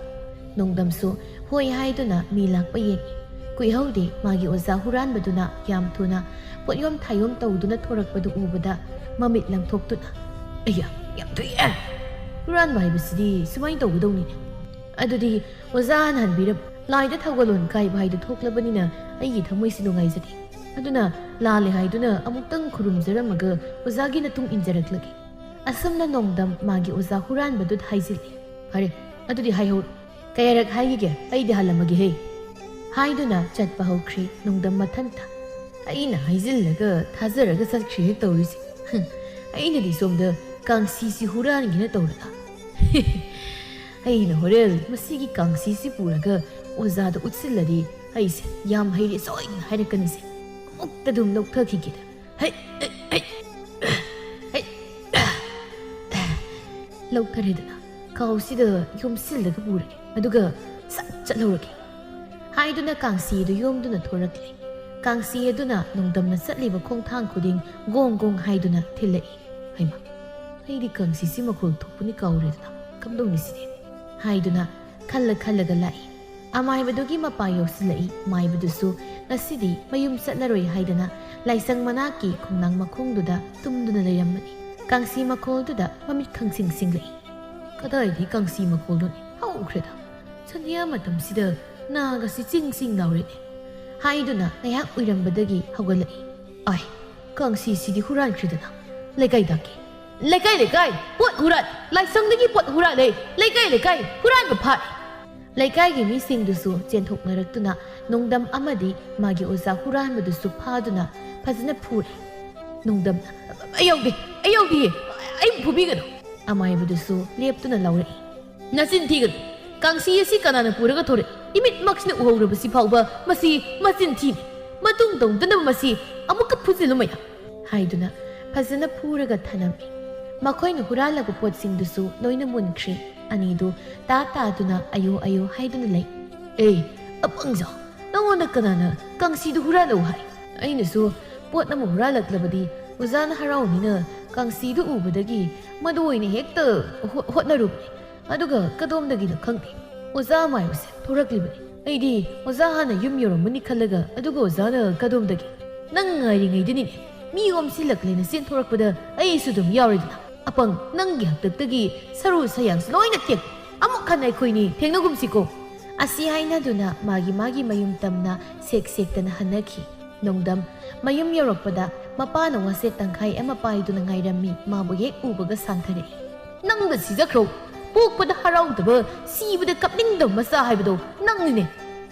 ꯅꯣꯡꯗꯝꯁꯨ ꯍꯣꯏ ꯍꯥꯏꯗꯨꯅ ꯃꯤ ꯂꯥꯛꯄ ꯌꯦꯡꯏ꯫ ꯀꯨꯏꯍꯧꯗꯦ, ꯃꯥꯒꯤ ꯑꯣꯖꯥ ꯍꯨꯔꯥꯟꯕꯗꯨꯅ ꯌꯥꯝ ꯊꯨꯅ ꯄꯣꯠꯌꯣꯝ ꯊꯥꯌꯣꯝ ꯇꯧꯗꯨꯅ ꯊꯣꯔꯛꯄꯗꯨ ꯎꯕꯗ ꯃꯃꯤꯠ ꯂꯪꯊꯣꯛꯇꯨꯅ, "ꯑꯩꯌꯥ, ꯌꯥꯝ ꯊꯨꯏꯌꯦ! ꯍꯨꯔꯥꯟꯕ ꯍꯥꯏꯕꯁꯤꯗꯤ ꯁꯨꯃꯥꯏꯅ ꯇꯧꯒꯗꯧꯅꯤꯅꯦ꯫ ꯑꯗꯨꯗꯤ ꯑꯣꯖꯥ ꯍꯥꯟꯅ ꯍꯟꯕꯤꯔꯝꯃꯨ꯫ ꯂꯥꯏꯗ ꯊꯧꯒꯜꯂꯣꯟ ꯀꯥꯏꯕ ꯍꯥꯏꯗꯨ ꯊꯣꯛꯂꯕꯅꯤꯅ ꯑꯩꯒꯤ ꯊꯃꯣꯏꯁꯤ ꯅꯨꯡꯉꯥꯏꯖꯗꯦ꯫ ꯑꯗꯨꯅ ꯂꯥꯜꯂꯦ ꯍꯥꯏꯗꯨꯅ ꯑꯃꯨꯛꯇꯪ ꯈꯨꯔꯨꯝꯖꯔꯝꯃꯒ ꯑꯣꯖꯥꯒꯤ ꯃꯇꯨꯡ ꯏꯟꯖꯔꯛꯂꯒꯦ꯫" ꯑꯁꯨꯝꯅ ꯅꯣꯡꯗꯝ ꯃꯥꯒꯤ ꯑꯣꯖꯥ ꯍꯨꯔꯥꯟꯕꯗꯨꯗ ꯍꯥꯏꯖꯤꯜꯂꯤ꯫ "ꯐꯔꯦ, ꯑꯗꯨꯗꯤ ꯍꯥꯏꯍꯧꯔꯣ꯫ ꯀꯌꯥꯔꯛ ꯍꯥꯏꯈꯤꯒꯦ? ꯑꯩꯗꯤ ꯍꯜꯂꯝꯃꯒꯦꯍꯦ!" ꯍꯥꯏꯗꯨꯅ ꯆꯠꯄ ꯍꯧꯈ꯭ꯔꯦ ꯅꯣꯡꯗꯝ ꯃꯊꯟꯇ꯫ "ꯑꯩꯅ ꯍꯥꯏꯖꯤꯜꯂꯒ ꯊꯥꯖꯔꯒ ꯆꯠꯈ꯭ꯔꯦ ꯍꯦꯛ ꯇꯧꯔꯤꯁꯦ꯫ ꯍꯨꯝ, ꯑꯩꯅꯗꯤ ꯁꯣꯝꯗ ꯀꯥꯡꯁꯤꯁꯤ ꯍꯨꯔꯥꯟꯒꯦꯅ ꯇꯧꯔꯒ꯫ ꯑꯩꯅ ꯍꯣꯔꯦꯟ ꯃꯁꯤꯒꯤ ꯀꯥꯡꯁꯤꯁꯤ ꯄꯨꯔꯒ ꯑꯣꯖꯥꯗ ꯎꯠꯁꯤꯜꯂꯗꯤ ꯑꯩꯁꯦ ꯌꯥꯝ ꯍꯩꯔꯦ ꯁꯣꯏꯗꯅ ꯍꯥꯏꯔꯛꯀꯅꯤꯁꯦ꯫ ꯑꯃꯨꯛꯇ ꯑꯗꯨꯝ ꯂꯧꯊꯈꯤꯒꯦꯗ꯫ ꯍꯩ, ꯍꯩ, ꯍꯩ, ꯍꯩ꯫" ꯂꯧꯊꯔꯦꯗꯅ ꯈꯥꯎꯁꯤꯗ ꯌꯣꯝꯁꯤꯜꯂꯒ ꯄꯨꯔꯒꯦ, ꯑꯗꯨꯒ ꯁꯠ ꯆꯠꯍꯧꯔꯒꯦ꯫ ꯍꯥꯏꯗꯨꯅ ꯀꯥꯡꯁꯤ ꯑꯗꯨ ꯌꯣꯝꯗꯨꯅ ꯊꯣꯔꯛꯂꯦ꯫ ꯀꯥꯡꯁꯤ ꯑꯗꯨꯅ ꯅꯣꯡꯗꯝꯅ ꯆꯠꯂꯤꯕ ꯈꯣꯡꯊꯥꯡ ꯈꯨꯗꯤꯡ ꯒꯣꯡ ꯒꯣꯡ ꯍꯥꯏꯗꯨꯅ ꯊꯤꯜꯂꯛꯏ꯫ ꯍꯩꯃꯥ, ꯑꯩꯗꯤ ꯀꯥꯡꯁꯤꯁꯤ ꯃꯈꯣꯜ ꯊꯣꯛꯄꯅꯤ ꯀꯥꯎꯔꯦꯗꯅ, ꯀꯝꯗꯧꯅꯤ ꯁꯤꯗꯤ? ꯍꯥꯏꯗꯨꯅ ꯈꯜꯂ ꯈꯜꯂꯒ ꯂꯥꯛꯏ꯫ ꯑꯃꯥꯏꯕꯗꯨꯒꯤ ꯃꯄꯥ ꯌꯧꯁꯤꯜꯂꯛꯏ꯫ ꯃꯥꯏꯕꯗꯨꯁꯨ ꯉꯁꯤꯗꯤ ꯃꯌꯨꯝ ꯆꯠꯂꯔꯣꯏ ꯍꯥꯏꯗꯅ ꯂꯥꯏꯁꯪ ꯃꯅꯥꯛꯀꯤ ꯈꯣꯡꯅꯥꯡ ꯃꯈꯣꯡꯗꯨꯗ ꯇꯨꯝꯗꯨꯅ ꯂꯩꯔꯝꯕꯅꯤ꯫ ꯀꯥꯡꯁꯤ ꯃꯈꯣꯜꯗꯨꯗ ꯃꯃꯤꯠ ꯈꯪꯁꯤꯡ ꯁꯤꯡꯂꯛꯏ꯫ ꯀꯗꯥꯏꯗꯒꯤ ꯀꯥꯡꯁꯤ ꯃꯈꯣꯜꯅꯣꯅꯦ? ꯍꯧꯈ꯭ꯔꯦꯗ꯫ ꯁꯟꯙ꯭ꯌꯥ ꯃꯇꯝꯁꯤꯗ ꯅꯥꯒꯁꯤ ꯆꯤꯡ ꯆꯤꯡ ꯂꯥꯎꯔꯦꯅꯦ꯫ ꯍꯥꯏꯗꯨꯅ ꯉꯥꯏꯍꯥꯛ ꯎꯏꯔꯝꯕꯗꯒꯤ ꯍꯧꯒꯠꯂꯛꯏ꯫ ꯑꯥꯏ, ꯀꯥꯡꯁꯤꯁꯤꯗꯤ ꯍꯨꯔꯥꯟꯈ꯭ꯔꯦꯗꯅ꯫ ꯂꯩꯀꯥꯏ ꯇꯥꯛꯀꯦ꯫ "ꯂꯩꯀꯥꯏ ꯂꯩꯀꯥꯏ ꯄꯣꯠ ꯍꯨꯔꯥꯟ, ꯂꯥꯏꯁꯪꯗꯒꯤ ꯄꯣꯠ ꯍꯨꯔꯥꯜꯂꯦ, ꯂꯩꯀꯥꯏ ꯂꯩꯀꯥꯏ ꯍꯨꯔꯥꯟꯕ ꯐꯥꯏ!" ꯂꯩꯀꯥꯏꯒꯤ ꯃꯤꯁꯤꯡꯗꯨꯁꯨ ꯆꯦꯟꯊꯣꯛꯅꯔꯛꯇꯨꯅ ꯅꯣꯡꯗꯝ ꯑꯃꯗꯤ ꯃꯥꯒꯤ ꯑꯣꯖꯥ ꯍꯨꯔꯥꯟꯕꯗꯨꯁꯨ ꯐꯥꯗꯨꯅ ꯐꯖꯅ ꯐꯨꯔꯦ꯫ ꯅꯣꯡꯗꯝꯅ, "ꯑꯩ ꯌꯥꯎꯗꯦ, ꯑꯩ ꯌꯥꯎꯗꯤꯌꯦ, ꯑꯩꯕꯨ ꯐꯨꯕꯤꯒꯅꯨ!" ꯑꯃꯥꯏꯕꯗꯨꯁꯨ ꯂꯦꯞꯇꯨꯅ ꯂꯥꯎꯔꯛꯏ꯫ "ꯅꯆꯤꯟ ꯊꯤꯒꯅꯨ! ꯀꯥꯡꯁꯤ ꯑꯁꯤ ꯀꯅꯥꯅ ꯄꯨꯔꯒ ꯊꯣꯔꯛꯏ? ꯏꯃꯤꯠꯃꯛꯁꯤꯅ ꯎꯍꯧꯔꯕꯁꯤ ꯐꯥꯎꯕ ꯃꯁꯤ ꯃꯆꯤꯟ ꯊꯤꯅꯤ꯫ ꯃꯇꯨꯡ ꯇꯧꯗꯅꯕ ꯃꯁꯤ ꯑꯃꯨꯛꯀ ꯐꯨꯖꯤꯜꯂꯨ ꯃꯌꯥꯝ!" ꯍꯥꯏꯗꯨꯅ ꯐꯖꯅ ꯐꯨꯔꯒ ꯊꯅꯝꯃꯤ꯫ ꯃꯈꯣꯏꯅ ꯍꯨꯔꯥꯜꯂꯕ ꯄꯣꯠꯁꯤꯡꯗꯨꯁꯨ ꯂꯣꯏꯅ ꯃꯨꯟꯈ꯭ꯔꯦ꯫ ꯑꯅꯤꯗꯨ ꯇꯥ ꯇꯥꯗꯨꯅ ꯑꯌꯣ ꯑꯌꯣ ꯍꯥꯏꯗꯨꯅ ꯂꯩ꯫ "ꯑꯦ, ꯑꯄꯪꯖꯥꯎ! ꯅꯉꯣꯟꯗ ꯀꯅꯥꯅ ꯀꯥꯡꯁꯤꯗꯨ ꯍꯨꯔꯥꯜꯂꯛꯎ ꯍꯥꯏ? ꯑꯩꯅꯁꯨ ꯄꯣꯠ ꯑꯃ ꯍꯨꯔꯥꯜꯂꯛꯂꯕꯗꯤ ꯑꯣꯖꯥꯅ ꯍꯔꯥꯎꯅꯤꯅ ꯀꯥꯡꯁꯤꯗꯨ ꯎꯕꯗꯒꯤ ꯃꯗꯨ ꯑꯣꯏꯅ ꯍꯦꯛꯇ ꯍꯣ-, ꯍꯣꯠꯅꯔꯨꯕꯅꯤ꯫ ꯑꯗꯨꯒ ꯀꯗꯣꯝꯗꯒꯤꯅꯣ ꯈꯪꯗꯦ, ꯑꯣꯖꯥ ꯃꯥꯏꯕꯁꯦ ꯊꯣꯔꯛꯂꯤꯕꯅꯤ꯫ ꯑꯩꯗꯤ ꯑꯣꯖꯥ ꯍꯥꯟꯅ ꯌꯨꯝ ꯌꯧꯔꯝꯃꯅꯤ ꯈꯜꯂꯒ, ꯑꯗꯨꯒ ꯑꯣꯖꯥꯅ ꯀꯗꯣꯝꯗꯒꯤ? ꯅꯪ ꯉꯥꯏꯔꯤꯉꯩꯗꯅꯤꯅꯦ ꯃꯤ ꯑꯣꯝꯁꯤꯜꯂꯛꯂꯦꯅ ꯆꯦꯟꯊꯣꯔꯛꯄꯗ ꯑꯩꯁꯨ ꯑꯗꯨꯝ ꯌꯥꯎꯔꯦꯗꯅ꯫ ꯑꯄꯪ, ꯅꯪꯒꯤ ꯍꯥꯛꯇꯛꯇꯒꯤ ꯁꯔꯨ ꯁꯌꯥꯡꯁꯨ ꯂꯣꯏꯅ ꯇꯦꯛ꯫ ꯑꯃꯨꯛ ꯍꯟꯅ ꯑꯩꯈꯣꯏꯅꯤ ꯊꯦꯡꯅꯒꯨꯝꯁꯤꯀꯣ!" ꯑꯁꯤ ꯍꯥꯏꯅꯗꯨꯅ ꯃꯥꯒꯤ ꯃꯥꯒꯤ ꯃꯌꯨꯝ ꯇꯝꯅ ꯁꯦꯛ ꯁꯦꯛꯇꯅ ꯍꯟꯅꯈꯤ꯫ ꯅꯣꯡꯗꯝ ꯃꯌꯨꯝ ꯌꯧꯔꯛꯄꯗ ꯃꯄꯥꯅ ꯋꯥꯁꯦꯠ ꯇꯪꯈꯥꯏ ꯑꯃ ꯄꯥꯏꯗꯨꯅ ꯉꯥꯏꯔꯝꯃꯤ꯫ ꯃꯥꯕꯨ ꯍꯦꯛ ꯎꯕꯒ ꯁꯥꯟꯊꯔꯛꯏ꯫ "ꯅꯪꯗ ꯁꯤꯖꯈ꯭ꯔꯣ! ꯄꯣꯛꯄꯗ ꯍꯔꯥꯎꯗꯕ, ꯁꯤꯕꯗ ꯀꯞꯅꯤꯡꯗꯕ ꯃꯆꯥ ꯍꯥꯏꯕꯗꯣ ꯅꯪꯅꯤꯅꯦ꯫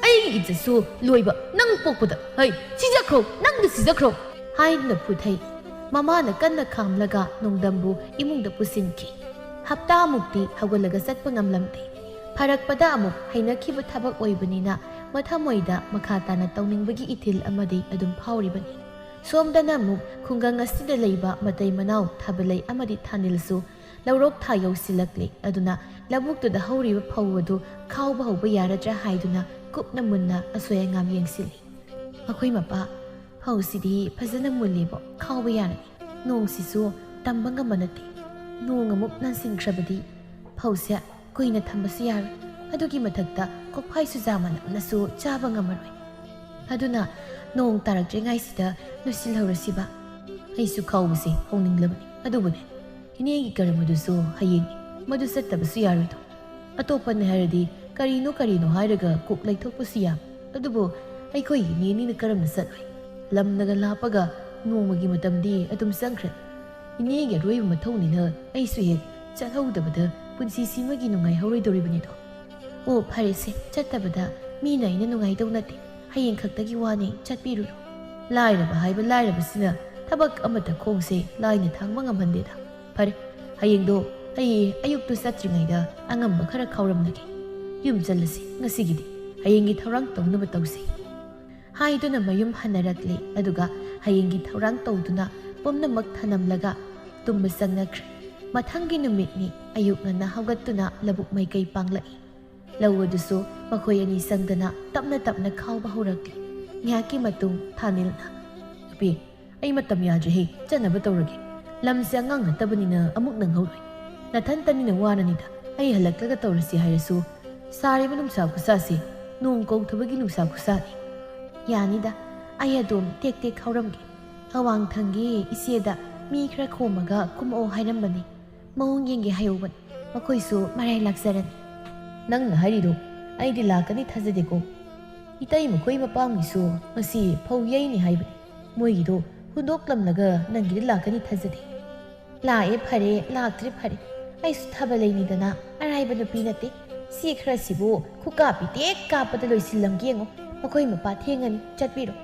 ꯑꯩꯒꯤ ꯏꯖꯠꯁꯨ ꯂꯣꯏꯕ ꯅꯪ ꯄꯣꯛꯄꯗ꯫ ꯍꯩ, ꯁꯤꯖꯈ꯭ꯔꯣ! ꯅꯪꯗ ꯁꯤꯖꯈ꯭ꯔꯣ!" ꯍꯥꯏꯗꯨꯅ ꯐꯨꯊꯩ꯫ ꯃꯃꯥꯅ ꯀꯟꯅ ꯈꯥꯝꯂꯒ ꯅꯣꯡꯗꯝꯕꯨ ꯏꯃꯨꯡꯗ ꯄꯨꯁꯤꯟꯈꯤ꯫ ꯍꯞꯇꯥꯃꯨꯛꯇꯤ ꯍꯧꯒꯠꯂꯒ ꯆꯠꯄ ꯉꯝꯂꯝꯗꯦ꯫ ꯐꯔꯛꯄꯗ ꯑꯃꯨꯛ ꯍꯩꯅꯈꯤꯕ ꯊꯕꯛ ꯑꯣꯏꯕꯅꯤꯅ ꯃꯊꯃꯣꯏꯗ ꯃꯈꯥ ꯇꯥꯅ ꯇꯧꯅꯤꯡꯕꯒꯤ ꯏꯊꯤꯜ ꯑꯃꯗꯤ ꯑꯗꯨꯝ ꯐꯥꯎꯔꯤꯕꯅꯤ꯫ ꯁꯣꯝꯗꯅ ꯑꯃꯨꯛ ꯈꯨꯡꯒꯪ ꯑꯁꯤꯗ ꯂꯩꯕ ꯃꯇꯩ ꯃꯅꯥꯎ ꯊꯥꯕꯂꯩ ꯑꯃꯗꯤ ꯊꯥꯅꯤꯜꯁꯨ ꯂꯧꯔꯣꯛ ꯊꯥ ꯌꯧꯁꯤꯜꯂꯛꯂꯦ꯫ ꯑꯗꯨꯅ ꯂꯧꯕꯨꯛꯇꯨꯗ ꯍꯧꯔꯤꯕ ꯐꯧ ꯑꯗꯨ ꯈꯥꯎꯕ ꯍꯧꯕ ꯌꯥꯔꯗ꯭ꯔꯥ ꯍꯥꯏꯗꯨꯅ ꯀꯨꯞꯅ ꯃꯨꯟꯅ ꯑꯁꯣꯏ ꯑꯉꯥꯝ ꯌꯦꯡꯁꯤꯜꯂꯤ꯫ "ꯑꯩꯈꯣꯏ ꯃꯄꯥ, ꯐꯧꯁꯤꯗꯤ ꯐꯖꯅ ꯃꯨꯜꯂꯦꯕꯣ, ꯈꯥꯎꯕ ꯌꯥꯔꯅꯤ꯫ ꯅꯣꯡꯁꯤꯁꯨ ꯇꯝꯕ ꯉꯝꯕ ꯅꯠꯇꯦ꯫ ꯅꯣꯡ ꯑꯃꯨꯛ ꯅꯟꯁꯤꯟꯈ꯭ꯔꯕꯗꯤ ꯐꯧꯁꯦ ꯀꯨꯏꯅ ꯊꯝꯕꯁꯨ ꯌꯥꯔꯣꯏ꯫ ꯑꯗꯨꯒꯤ ꯃꯊꯛꯇ ꯀꯣꯛꯐꯥꯏ ꯆꯨꯖꯥ ꯃꯅꯝꯅꯁꯨ ꯆꯥꯕ ꯉꯝꯃꯔꯣꯏ꯫ ꯑꯗꯨꯅ ꯅꯣꯡ ꯇꯥꯔꯛꯇ꯭ꯔꯤꯉꯩꯁꯤꯗ ꯂꯣꯏꯁꯤꯜꯍꯧꯔꯁꯤꯕ꯫ ꯑꯩꯁꯨ ꯈꯥꯎꯕꯁꯦ ꯍꯧꯅꯤꯡꯂꯕꯅꯤ꯫ ꯑꯗꯨꯕꯨꯅꯦ, ꯏꯅꯦꯒꯤ ꯀꯔꯝ ꯑꯗꯨꯁꯨ ꯍꯌꯦꯡꯅꯤ꯫ ꯃꯗꯨ ꯆꯠꯇꯕꯁꯨ ꯌꯥꯔꯣꯏꯗꯣ꯫ ꯑꯇꯣꯞꯄꯅꯦ ꯍꯥꯏꯔꯗꯤ ꯀꯔꯤꯅꯣ ꯀꯔꯤꯅꯣ ꯍꯥꯏꯔꯒ ꯀꯣꯛ ꯂꯩꯊꯣꯛꯄꯁꯨ ꯌꯥꯕ꯫ ꯑꯗꯨꯕꯨ ꯑꯩꯈꯣꯏ ꯏꯅꯦꯅꯤꯅ ꯀꯔꯝꯅ ꯆꯠꯂꯣꯏ? ꯂꯝꯅꯒ ꯂꯥꯞꯄꯒ ꯅꯣꯡꯃꯒꯤ ꯃꯇꯝꯗꯤ ꯑꯗꯨꯝ ꯆꯪꯈ꯭ꯔꯦ꯫ "ꯏꯅꯦꯒꯤ ꯑꯔꯣꯏꯕ ꯃꯊꯧꯅꯤꯅ ꯑꯩꯁꯨ ꯍꯦꯛ ꯆꯠꯍꯧꯗꯕꯗ ꯄꯨꯟꯁꯤꯁꯤꯃꯒꯤ ꯅꯨꯡꯉꯥꯏꯍꯧꯔꯣꯏꯗꯧꯔꯤꯕꯅꯤꯗꯣ꯫ ꯑꯣ, ꯐꯔꯦꯁꯦ, ꯆꯠꯇꯕꯗ ꯃꯤꯅ ꯑꯩꯅ ꯅꯨꯡꯉꯥꯏꯗꯧ ꯅꯠꯇꯦ꯫ ꯍꯌꯦꯡ ꯈꯛꯇꯒꯤ ꯋꯥꯅꯤ, ꯆꯠꯄꯤꯔꯨꯔꯣ꯫ ꯂꯥꯏꯔꯕ ꯍꯥꯏꯕ ꯂꯥꯏꯔꯕꯁꯤꯅ ꯊꯕꯛ ꯑꯃꯠꯇ ꯈꯣꯡꯁꯦ ꯂꯥꯏꯅ ꯊꯥꯡꯕ ꯉꯝꯍꯟꯗꯦꯗ꯫ ꯐꯔꯦ, ꯍꯌꯦꯡꯗꯣ ꯑꯩ ꯑꯌꯨꯛꯇꯨ ꯆꯠꯇ꯭ꯔꯤꯉꯩꯗ ꯑꯉꯝꯕ ꯈꯔ ꯈꯥꯎꯔꯝꯂꯒꯦ꯫ ꯌꯨꯝ ꯆꯠꯂꯁꯤ ꯉꯁꯤꯒꯤꯗꯤ꯫ ꯍꯌꯦꯡꯒꯤ ꯊꯧꯔꯥꯡ ꯇꯧꯅꯕ ꯇꯧꯁꯤ," ꯍꯥꯏꯗꯨꯅ ꯃꯌꯨꯝ ꯍꯟꯅꯔꯛꯂꯦ꯫ ꯑꯗꯨꯒ ꯍꯌꯦꯡꯒꯤ ꯊꯧꯔꯥꯡ ꯇꯧꯗꯨꯅ ꯄꯨꯝꯅꯃꯛ ꯊꯅꯝꯂꯒ ꯇꯨꯝꯕ ꯆꯪꯅꯈ꯭ꯔꯦ꯫ ꯃꯊꯪꯒꯤ ꯅꯨꯃꯤꯠꯅꯤ꯫ ꯑꯌꯨꯛ ꯉꯟꯅ ꯍꯧꯒꯠꯇꯨꯅ ꯂꯧꯕꯨꯛ ꯃꯥꯏꯀꯩ ꯄꯥꯡꯂꯛꯏ꯫ ꯂꯧ ꯑꯗꯨꯁꯨ ꯃꯈꯣꯏ ꯑꯅꯤ ꯆꯪꯗꯅ ꯇꯞꯅ ꯇꯞꯅ ꯈꯥꯎꯕ ꯍꯧꯔꯛꯂꯤ꯫ ꯉꯥꯏꯍꯥꯛꯀꯤ ꯃꯇꯨꯡ ꯊꯥꯅꯤꯜꯅ, "ꯅꯨꯄꯤ, ꯑꯩ ꯃꯇꯝ ꯌꯥꯗ꯭ꯔꯦꯍꯦ, ꯆꯠꯅꯕ ꯇꯧꯔꯒꯦ꯫ ꯂꯝꯁꯦ ꯑꯉꯥꯡ ꯅꯠꯇꯕꯅꯤꯅ ꯑꯃꯨꯛ ꯅꯪꯍꯧꯔꯣꯏ꯫ ꯅꯊꯟꯇꯅꯤꯅ ꯋꯥꯔꯅꯤꯗ, ꯑꯩ ꯍꯜꯂꯛꯂꯒ ꯇꯧꯔꯁꯤ ꯍꯥꯏꯔꯁꯨ, ꯁꯥꯔꯤꯕ ꯅꯨꯡꯁꯥ ꯈꯨꯁꯥꯁꯦ ꯅꯣꯡ ꯀꯧꯊꯕꯒꯤ ꯅꯨꯡꯁꯥ ꯈꯨꯁꯥꯅꯤ꯫" "ꯌꯥꯅꯤꯗ, ꯑꯩ ꯑꯗꯨꯝ ꯇꯦꯛ ꯇꯦꯛ ꯈꯥꯎꯔꯝꯒꯦ꯫ ꯑꯋꯥꯡ ꯊꯪꯒꯤ ꯏꯆꯦꯗ ꯃꯤ ꯈꯔ ꯈꯣꯝꯃꯒ ꯀꯨꯝꯃꯛꯑꯣ ꯍꯥꯏꯔꯝꯕꯅꯤ꯫ ꯃꯑꯣꯡ ꯌꯦꯡꯒꯦ ꯍꯥꯏꯍꯧꯕꯅꯤ꯫ ꯃꯈꯣꯏꯁꯨ ꯃꯔꯥꯏ ꯂꯥꯛꯆꯔꯅꯤ꯫" "ꯅꯪꯅ ꯍꯥꯏꯔꯤꯗꯣ ꯑꯩꯗꯤ ꯂꯥꯛꯀꯅꯤ ꯊꯥꯖꯗꯦꯀꯣ꯫ ꯏꯇꯩ ꯃꯈꯣꯏ ꯃꯄꯥꯝꯒꯤꯁꯨ ꯉꯁꯤ ꯐꯧ ꯌꯩꯅꯤ ꯍꯥꯏꯕꯅꯤ꯫ ꯃꯣꯏꯒꯤꯗꯣ ꯍꯨꯟꯗꯣꯛꯂꯝꯂꯒ ꯅꯪꯒꯤꯗ ꯂꯥꯛꯀꯅꯤ ꯊꯥꯖꯗꯦ꯫" "ꯂꯥꯛꯑꯦ ꯐꯔꯦ, ꯂꯥꯛꯇ꯭ꯔꯦ ꯐꯔꯦ꯫ ꯑꯩꯁꯨ ꯊꯥꯕꯜ ꯂꯩꯅꯤꯗꯅ ꯑꯔꯥꯏꯕ ꯅꯨꯄꯤ ꯅꯠꯇꯦ꯫ ꯁꯤ ꯈꯔꯁꯤꯕꯨ ꯈꯨꯀꯥꯞꯄꯤ ꯇꯦꯛ ꯀꯥꯞꯄꯗ ꯂꯣꯏꯁꯤꯜꯂꯝꯒꯦ ꯌꯦꯡꯉꯣ꯫ ꯃꯈꯣꯏ ꯃꯄꯥ ꯊꯦꯡꯉꯅꯤ, ꯆꯠꯄꯤꯔꯣ꯫"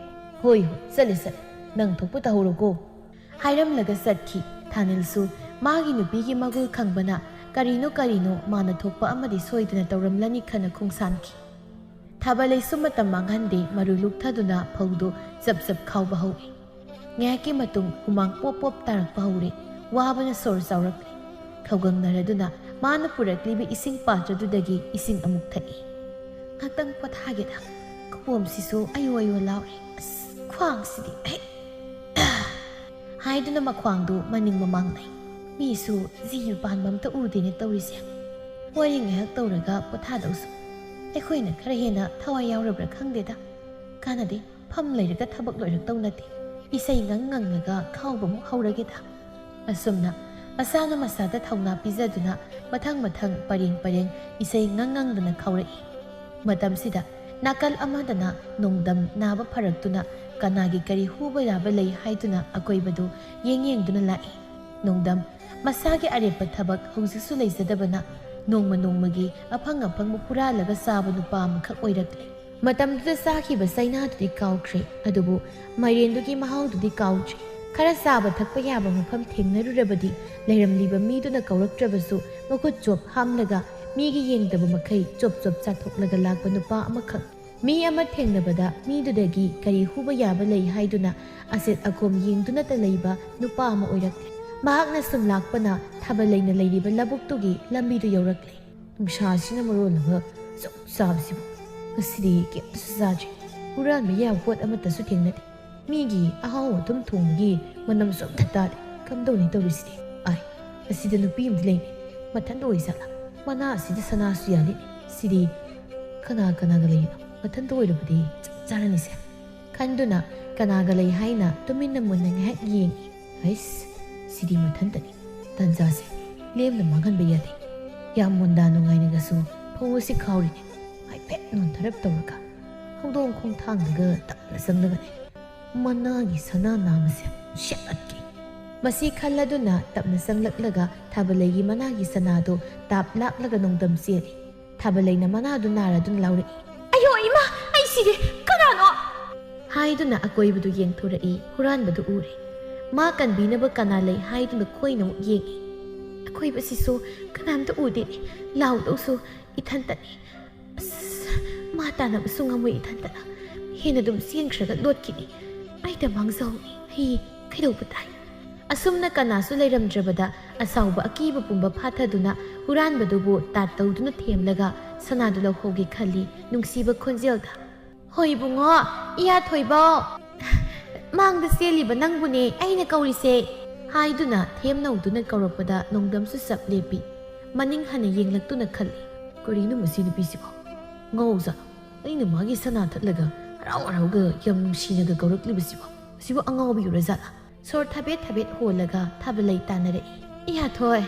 "ꯍꯣꯏ ꯍꯣꯏ, ꯆꯠꯂꯦ ꯆꯠꯂꯦ꯫ ꯅꯪ ꯊꯣꯛꯄ ꯇꯧꯍꯧꯔꯣꯀꯣ꯫" ꯍꯥꯏꯔꯝꯂꯒ ꯆꯠꯈꯤ꯫ ꯊꯥꯅꯤꯜꯁꯨ ꯃꯥꯒꯤ ꯅꯨꯄꯤꯒꯤ ꯃꯒꯨꯜ ꯈꯪꯕꯅ ꯀꯔꯤꯅꯣ ꯀꯔꯤꯅꯣ ꯃꯥꯅ ꯊꯣꯛꯄ ꯑꯃꯗꯤ ꯁꯣꯏꯗꯅ ꯇꯧꯔꯝꯂꯅꯤ ꯈꯟꯅ ꯈꯣꯡꯁꯥꯟꯈꯤ꯫ ꯊꯥꯕꯜ ꯂꯩꯁꯨ ꯃꯇꯝ ꯃꯥꯡꯍꯟꯗꯦ, ꯃꯔꯨ ꯂꯨꯛꯊꯗꯨꯅ ꯐꯧꯗꯨ ꯆꯞ ꯆꯞ ꯈꯥꯎꯕ ꯍꯧꯏ꯫ ꯉꯥꯏꯍꯥꯛꯀꯤ ꯃꯇꯨꯡ ꯍꯨꯃꯥꯡ ꯄꯣꯞ ꯄꯣꯞ ꯇꯥꯔꯛꯄ ꯍꯧꯔꯦ꯫ ꯋꯥꯕꯅ ꯁꯣꯔ ꯆꯥꯎꯔꯛꯂꯦ꯫ ꯈꯧꯒꯪꯅꯔꯗꯨꯅ ꯃꯥꯅ ꯄꯨꯔꯛꯂꯤꯕ ꯏꯁꯤꯡ ꯄꯥꯇ꯭ꯔꯗꯨꯗꯒꯤ ꯏꯁꯤꯡ ꯑꯃꯨꯛ ꯊꯛꯏ꯫ "ꯉꯥꯛꯇꯪ ꯄꯣꯊꯥꯒꯦꯗ, ꯈꯨꯄꯣꯝꯁꯤꯁꯨ ꯑꯌꯣ ꯑꯌꯣ ꯂꯥꯎꯔꯦ꯫ ꯑꯁ, ꯈ꯭ꯋꯥꯡꯁꯤꯗꯤ ꯑꯩ!" ꯍꯥꯏꯗꯨꯅ ꯃꯈ꯭ꯋꯥꯡꯗꯨ ꯃꯅꯤꯡ ꯃꯃꯥꯡ ꯅꯩ꯫ "ꯃꯤꯁꯨ ꯖꯤꯕ ꯄꯥꯟꯕ ꯑꯝꯇ ꯎꯗꯦꯅꯦ ꯇꯧꯔꯤꯁꯦ꯫ ꯋꯥꯔꯤ ꯉꯥꯏꯍꯥꯛ ꯇꯧꯔꯒ ꯄꯣꯊꯥꯗꯧꯁꯨ꯫ ꯑꯩꯈꯣꯏꯅ ꯈꯔ ꯍꯦꯟꯅ ꯊꯋꯥꯏ ꯌꯥꯎꯔꯕ꯭ꯔꯥ ꯈꯪꯗꯦꯗ꯫ ꯀꯥꯟꯅꯗꯦ, ꯐꯝ ꯂꯩꯔꯒ ꯊꯕꯛ ꯂꯣꯏꯔꯛꯇꯧ ꯅꯠꯇꯦ꯫ ꯏꯁꯩ ꯉꯪ ꯉꯪꯂꯒ ꯈꯥꯎꯕꯃꯨꯛ ꯍꯧꯔꯒꯦꯗ꯫" ꯑꯁꯨꯝꯅ ꯃꯁꯥꯅ ꯃꯁꯥꯗ ꯊꯧꯅꯥ ꯄꯤꯖꯗꯨꯅ ꯃꯊꯪ ꯃꯊꯪ ꯄꯔꯦꯡ ꯄꯔꯦꯡ ꯏꯁꯩ ꯉꯪ ꯉꯪꯗꯨꯅ ꯈꯥꯎꯔꯛꯏ꯫ ꯃꯇꯝꯁꯤꯗ ꯅꯥꯀꯜ ꯑꯃꯗꯅ ꯅꯣꯡꯗꯝ ꯅꯥꯕ ꯐꯔꯛꯇꯨꯅ ꯀꯅꯥꯒꯤ ꯀꯔꯤ ꯍꯨꯕ ꯌꯥꯕ ꯂꯩ ꯍꯥꯏꯗꯨꯅ ꯑꯀꯣꯏꯕꯗꯨ ꯌꯦꯡ ꯌꯦꯡꯗꯨꯅ ꯂꯥꯛꯏ꯫ ꯅꯣꯡꯗꯝ ꯃꯁꯥꯒꯤ ꯑꯔꯦꯞꯄ ꯊꯕꯛ ꯍꯧꯖꯤꯛꯁꯨ ꯂꯩꯖꯗꯕꯅ ꯅꯣꯡꯃ ꯅꯣꯡꯃꯒꯤ ꯑꯐꯪ ꯑꯐꯪꯕ ꯍꯨꯔꯥꯜꯂꯒ ꯆꯥꯕ ꯅꯨꯄꯥ ꯑꯃꯈꯛ ꯑꯣꯏꯔꯛꯂꯦ꯫ ꯃꯇꯝꯗꯨꯗ ꯆꯥꯈꯤꯕ ꯆꯩꯅꯥꯗꯨꯗꯤ ꯀꯥꯎꯈ꯭ꯔꯦ, ꯑꯗꯨꯕꯨ ꯃꯥꯏꯔꯦꯟꯗꯨꯒꯤ ꯃꯍꯥꯎꯗꯨꯗꯤ ꯀꯥꯎꯗ꯭ꯔꯤ꯫ ꯈꯔ ꯆꯥꯕ ꯊꯛꯄ ꯌꯥꯕ ꯃꯐꯝ ꯊꯦꯡꯅꯔꯨꯔꯕꯗꯤ ꯂꯩꯔꯝꯂꯤꯕ ꯃꯤꯗꯨꯅ ꯀꯧꯔꯛꯇ꯭ꯔꯕꯁꯨ ꯃꯈꯨꯠ ꯆꯣꯞ ꯍꯥꯝꯂꯒ ꯃꯤꯒꯤ ꯌꯦꯡꯗꯕ ꯃꯈꯩ ꯆꯣꯞ ꯆꯣꯞ ꯆꯥꯊꯣꯛꯂꯒ ꯂꯥꯛꯄ ꯅꯨꯄꯥ ꯑꯃꯈꯛ꯫ ꯃꯤ ꯑꯃ ꯊꯦꯡꯅꯕꯗ ꯃꯤꯗꯨꯗꯒꯤ ꯀꯔꯤ ꯍꯨꯕ ꯌꯥꯕ ꯂꯩ ꯍꯥꯏꯗꯨꯅ ꯑꯆꯦꯠ ꯑꯀꯣꯝ ꯌꯦꯡꯗꯨꯅꯇ ꯂꯩꯕ ꯅꯨꯄꯥ ꯑꯃ ꯑꯣꯏꯔꯛꯂꯦ꯫ ꯃꯍꯥꯛꯅ ꯁꯨꯝ ꯂꯥꯛꯄꯅ ꯊꯥꯕꯜꯂꯩꯅ ꯂꯩꯔꯤꯕ ꯂꯧꯕꯨꯛꯇꯨꯒꯤ ꯂꯝꯕꯤꯗꯨ ꯌꯧꯔꯛꯂꯦ꯫ ꯅꯨꯡꯁꯥꯁꯤꯅ ꯃꯔꯣꯜ ꯑꯃ ꯆꯨꯝ ꯁꯥꯕꯁꯤꯕꯨ ꯉꯁꯤꯗꯤ ꯀꯩꯝꯇꯁꯨ ꯆꯥꯗ꯭ꯔꯤ꯫ ꯍꯨꯔꯥꯟꯕ ꯌꯥꯕ ꯄꯣꯠ ꯑꯃꯠꯇꯁꯨ ꯊꯦꯡꯅꯗꯦ꯫ ꯃꯤꯒꯤ ꯑꯍꯥꯎ ꯑꯊꯨꯝ ꯊꯣꯡꯕꯒꯤ ꯃꯅꯝꯁꯨ ꯑꯝꯇ ꯇꯥꯗꯦ꯫ ꯀꯝꯗꯧꯅꯤ ꯇꯧꯔꯤꯁꯤꯗꯤ? ꯑꯥꯏ, ꯑꯁꯤꯗ ꯅꯨꯄꯤ ꯑꯃꯗꯤ ꯂꯩꯅꯦ꯫ ꯃꯊꯟꯇ ꯑꯣꯏꯖꯥꯠꯂꯥ? ꯃꯅꯥ ꯑꯁꯤꯗ ꯁꯅꯥꯁꯨ ꯌꯥꯜꯂꯤꯅꯦ꯫ ꯁꯤꯗꯤ ꯀꯅꯥ ꯀꯅꯥꯒ ꯂꯩꯔꯤꯅꯣ? ꯃꯊꯟꯇ ꯑꯣꯏꯔꯕꯗꯤ ꯆꯞ ꯆꯥꯔꯅꯤꯁꯦ꯫ ꯈꯟꯗꯨꯅ ꯀꯅꯥꯒ ꯂꯩ ꯍꯥꯏꯅ ꯇꯨꯃꯤꯟꯅ ꯃꯨꯟꯅ ꯉꯥꯏꯍꯥꯛ ꯌꯦꯡꯉꯤ꯫ ꯍꯩꯁ, ꯁꯤꯗꯤ ꯃꯊꯟꯇꯅꯤ꯫ ꯇꯟꯖꯥꯁꯦ ꯂꯦꯝꯅ ꯃꯥꯡꯍꯟꯕ ꯌꯥꯗꯦ꯫ ꯌꯥꯝ ꯃꯨꯟꯗꯥ ꯅꯨꯡꯉꯥꯏꯅꯒꯁꯨ ꯐꯧ ꯑꯁꯤ ꯈꯥꯎꯔꯤꯅꯦ꯫ ꯍꯥꯏꯐꯦꯠ ꯅꯣꯟꯊꯔꯞ ꯇꯧꯔꯒ ꯍꯧꯗꯣꯡ ꯈꯣꯡꯊꯥꯡꯗꯒ ꯇꯞꯅ ꯆꯪꯂꯒꯅꯦ ꯃꯅꯥꯒꯤ ꯁꯅꯥ ꯅꯥꯝꯃꯁꯦ ꯁꯦꯠꯂꯠꯀꯦ꯫ ꯃꯁꯤ ꯈꯜꯂꯗꯨꯅ ꯇꯞꯅ ꯆꯪꯂꯛꯂꯒ ꯊꯥꯕꯂꯩꯒꯤ ꯃꯅꯥꯒꯤ ꯁꯅꯥꯗꯣ ꯇꯥꯞ ꯂꯥꯛꯂꯒ ꯅꯣꯡꯗꯝ ꯆꯦꯜꯂꯤ꯫ ꯊꯥꯕꯂꯩꯅ ꯃꯅꯥꯗꯨ ꯅꯥꯔꯗꯨꯅ ꯂꯥꯎꯔꯛꯏ꯫ "ꯑꯌꯣ ꯏꯃꯥ, ꯑꯩ ꯁꯤꯔꯦ! ꯀꯅꯥꯅꯣ?" ꯍꯥꯏꯗꯨꯅ ꯑꯀꯣꯏꯕꯗꯨ ꯌꯦꯡꯊꯣꯔꯛꯏ꯫ ꯍꯨꯔꯥꯟꯕꯗꯨ ꯎꯔꯦ꯫ ꯃꯥ ꯀꯟꯕꯤꯅꯕ ꯀꯅꯥ ꯂꯩ ꯍꯥꯏꯗꯨꯅ ꯈꯣꯏꯅ ꯑꯃꯨꯛ ꯌꯦꯡꯉꯤ꯫ ꯑꯀꯣꯏꯕꯁꯤꯁꯨ ꯀꯅꯥꯝꯇ ꯎꯗꯦꯅꯦ꯫ ꯂꯥꯎꯗꯧꯁꯨ ꯏꯊꯟꯇꯅꯤ꯫ ꯑꯁ, ꯃꯥ ꯇꯥꯟꯅꯕꯁꯨ ꯉꯝꯃꯣꯏ ꯏꯊꯟꯇꯅ꯫ ꯍꯦꯟꯅ ꯑꯗꯨꯝ ꯆꯦꯟꯈ꯭ꯔꯒ ꯂꯣꯠꯈꯤꯅꯤ꯫ ꯑꯩꯗ ꯃꯥꯡꯖꯍꯧꯅꯤ꯫ ꯑꯩ ꯀꯩꯗꯧꯕ ꯇꯥꯏ? ꯑꯁꯨꯝꯅ ꯀꯅꯥꯁꯨ ꯂꯩꯔꯝꯗ꯭ꯔꯕꯗ ꯑꯁꯥꯎꯕ ꯑꯀꯤꯕ ꯄꯨꯝꯕ ꯐꯥꯊꯗꯨꯅ ꯍꯨꯔꯥꯟꯕꯗꯨꯕꯨ ꯇꯥꯠ ꯇꯧꯗꯨꯅ ꯊꯦꯝꯂꯒ ꯁꯅꯥꯗꯨ ꯂꯧꯍꯧꯒꯦ ꯈꯜꯂꯤ ꯅꯨꯡꯁꯤꯕ ꯈꯣꯟꯖꯦꯜꯗ꯫ "ꯍꯣꯏ ꯏꯕꯨꯡꯉꯣ, ꯏꯌꯥ ꯊꯣꯏꯕꯧ꯫ ꯃꯥꯡꯗ ꯆꯦꯜꯂꯤꯕ ꯅꯪꯕꯨꯅꯦ ꯑꯩꯅ ꯀꯧꯔꯤꯁꯦ," ꯍꯥꯏꯗꯨꯅ ꯊꯦꯝꯅꯧꯗꯨꯅ ꯀꯧꯔꯛꯄꯗ ꯅꯣꯡꯗꯝꯁꯨ ꯆꯞ ꯂꯦꯞꯄꯤ꯫ ꯃꯅꯤꯡ ꯍꯟꯅ ꯌꯦꯡꯂꯛꯇꯨꯅ ꯈꯜꯂꯤ, "ꯀꯔꯤꯅꯣ ꯃꯁꯤ ꯅꯨꯄꯤꯁꯤꯕꯣ? ꯉꯥꯎꯖꯥꯠꯂꯣ? ꯑꯩꯅ ꯃꯥꯒꯤ ꯁꯅꯥ ꯊꯠꯂꯒ ꯍꯔꯥꯎ ꯍꯔꯥꯎꯒ ꯌꯥꯝ ꯅꯨꯡꯁꯤꯅꯒ ꯀꯧꯔꯛꯂꯤꯕꯁꯤꯕꯣ? ꯑꯁꯤꯕꯨ ꯑꯉꯥꯎꯕꯤ ꯑꯣꯏꯔꯖꯥꯠꯂꯥ?" ꯁꯣꯔ ꯊꯕꯦꯠ ꯊꯕꯦꯠ ꯍꯣꯜꯂꯒ ꯊꯥꯕꯂꯩ ꯇꯥꯟꯅꯔꯛꯏ꯫ "ꯏꯌꯥꯊꯣꯏ,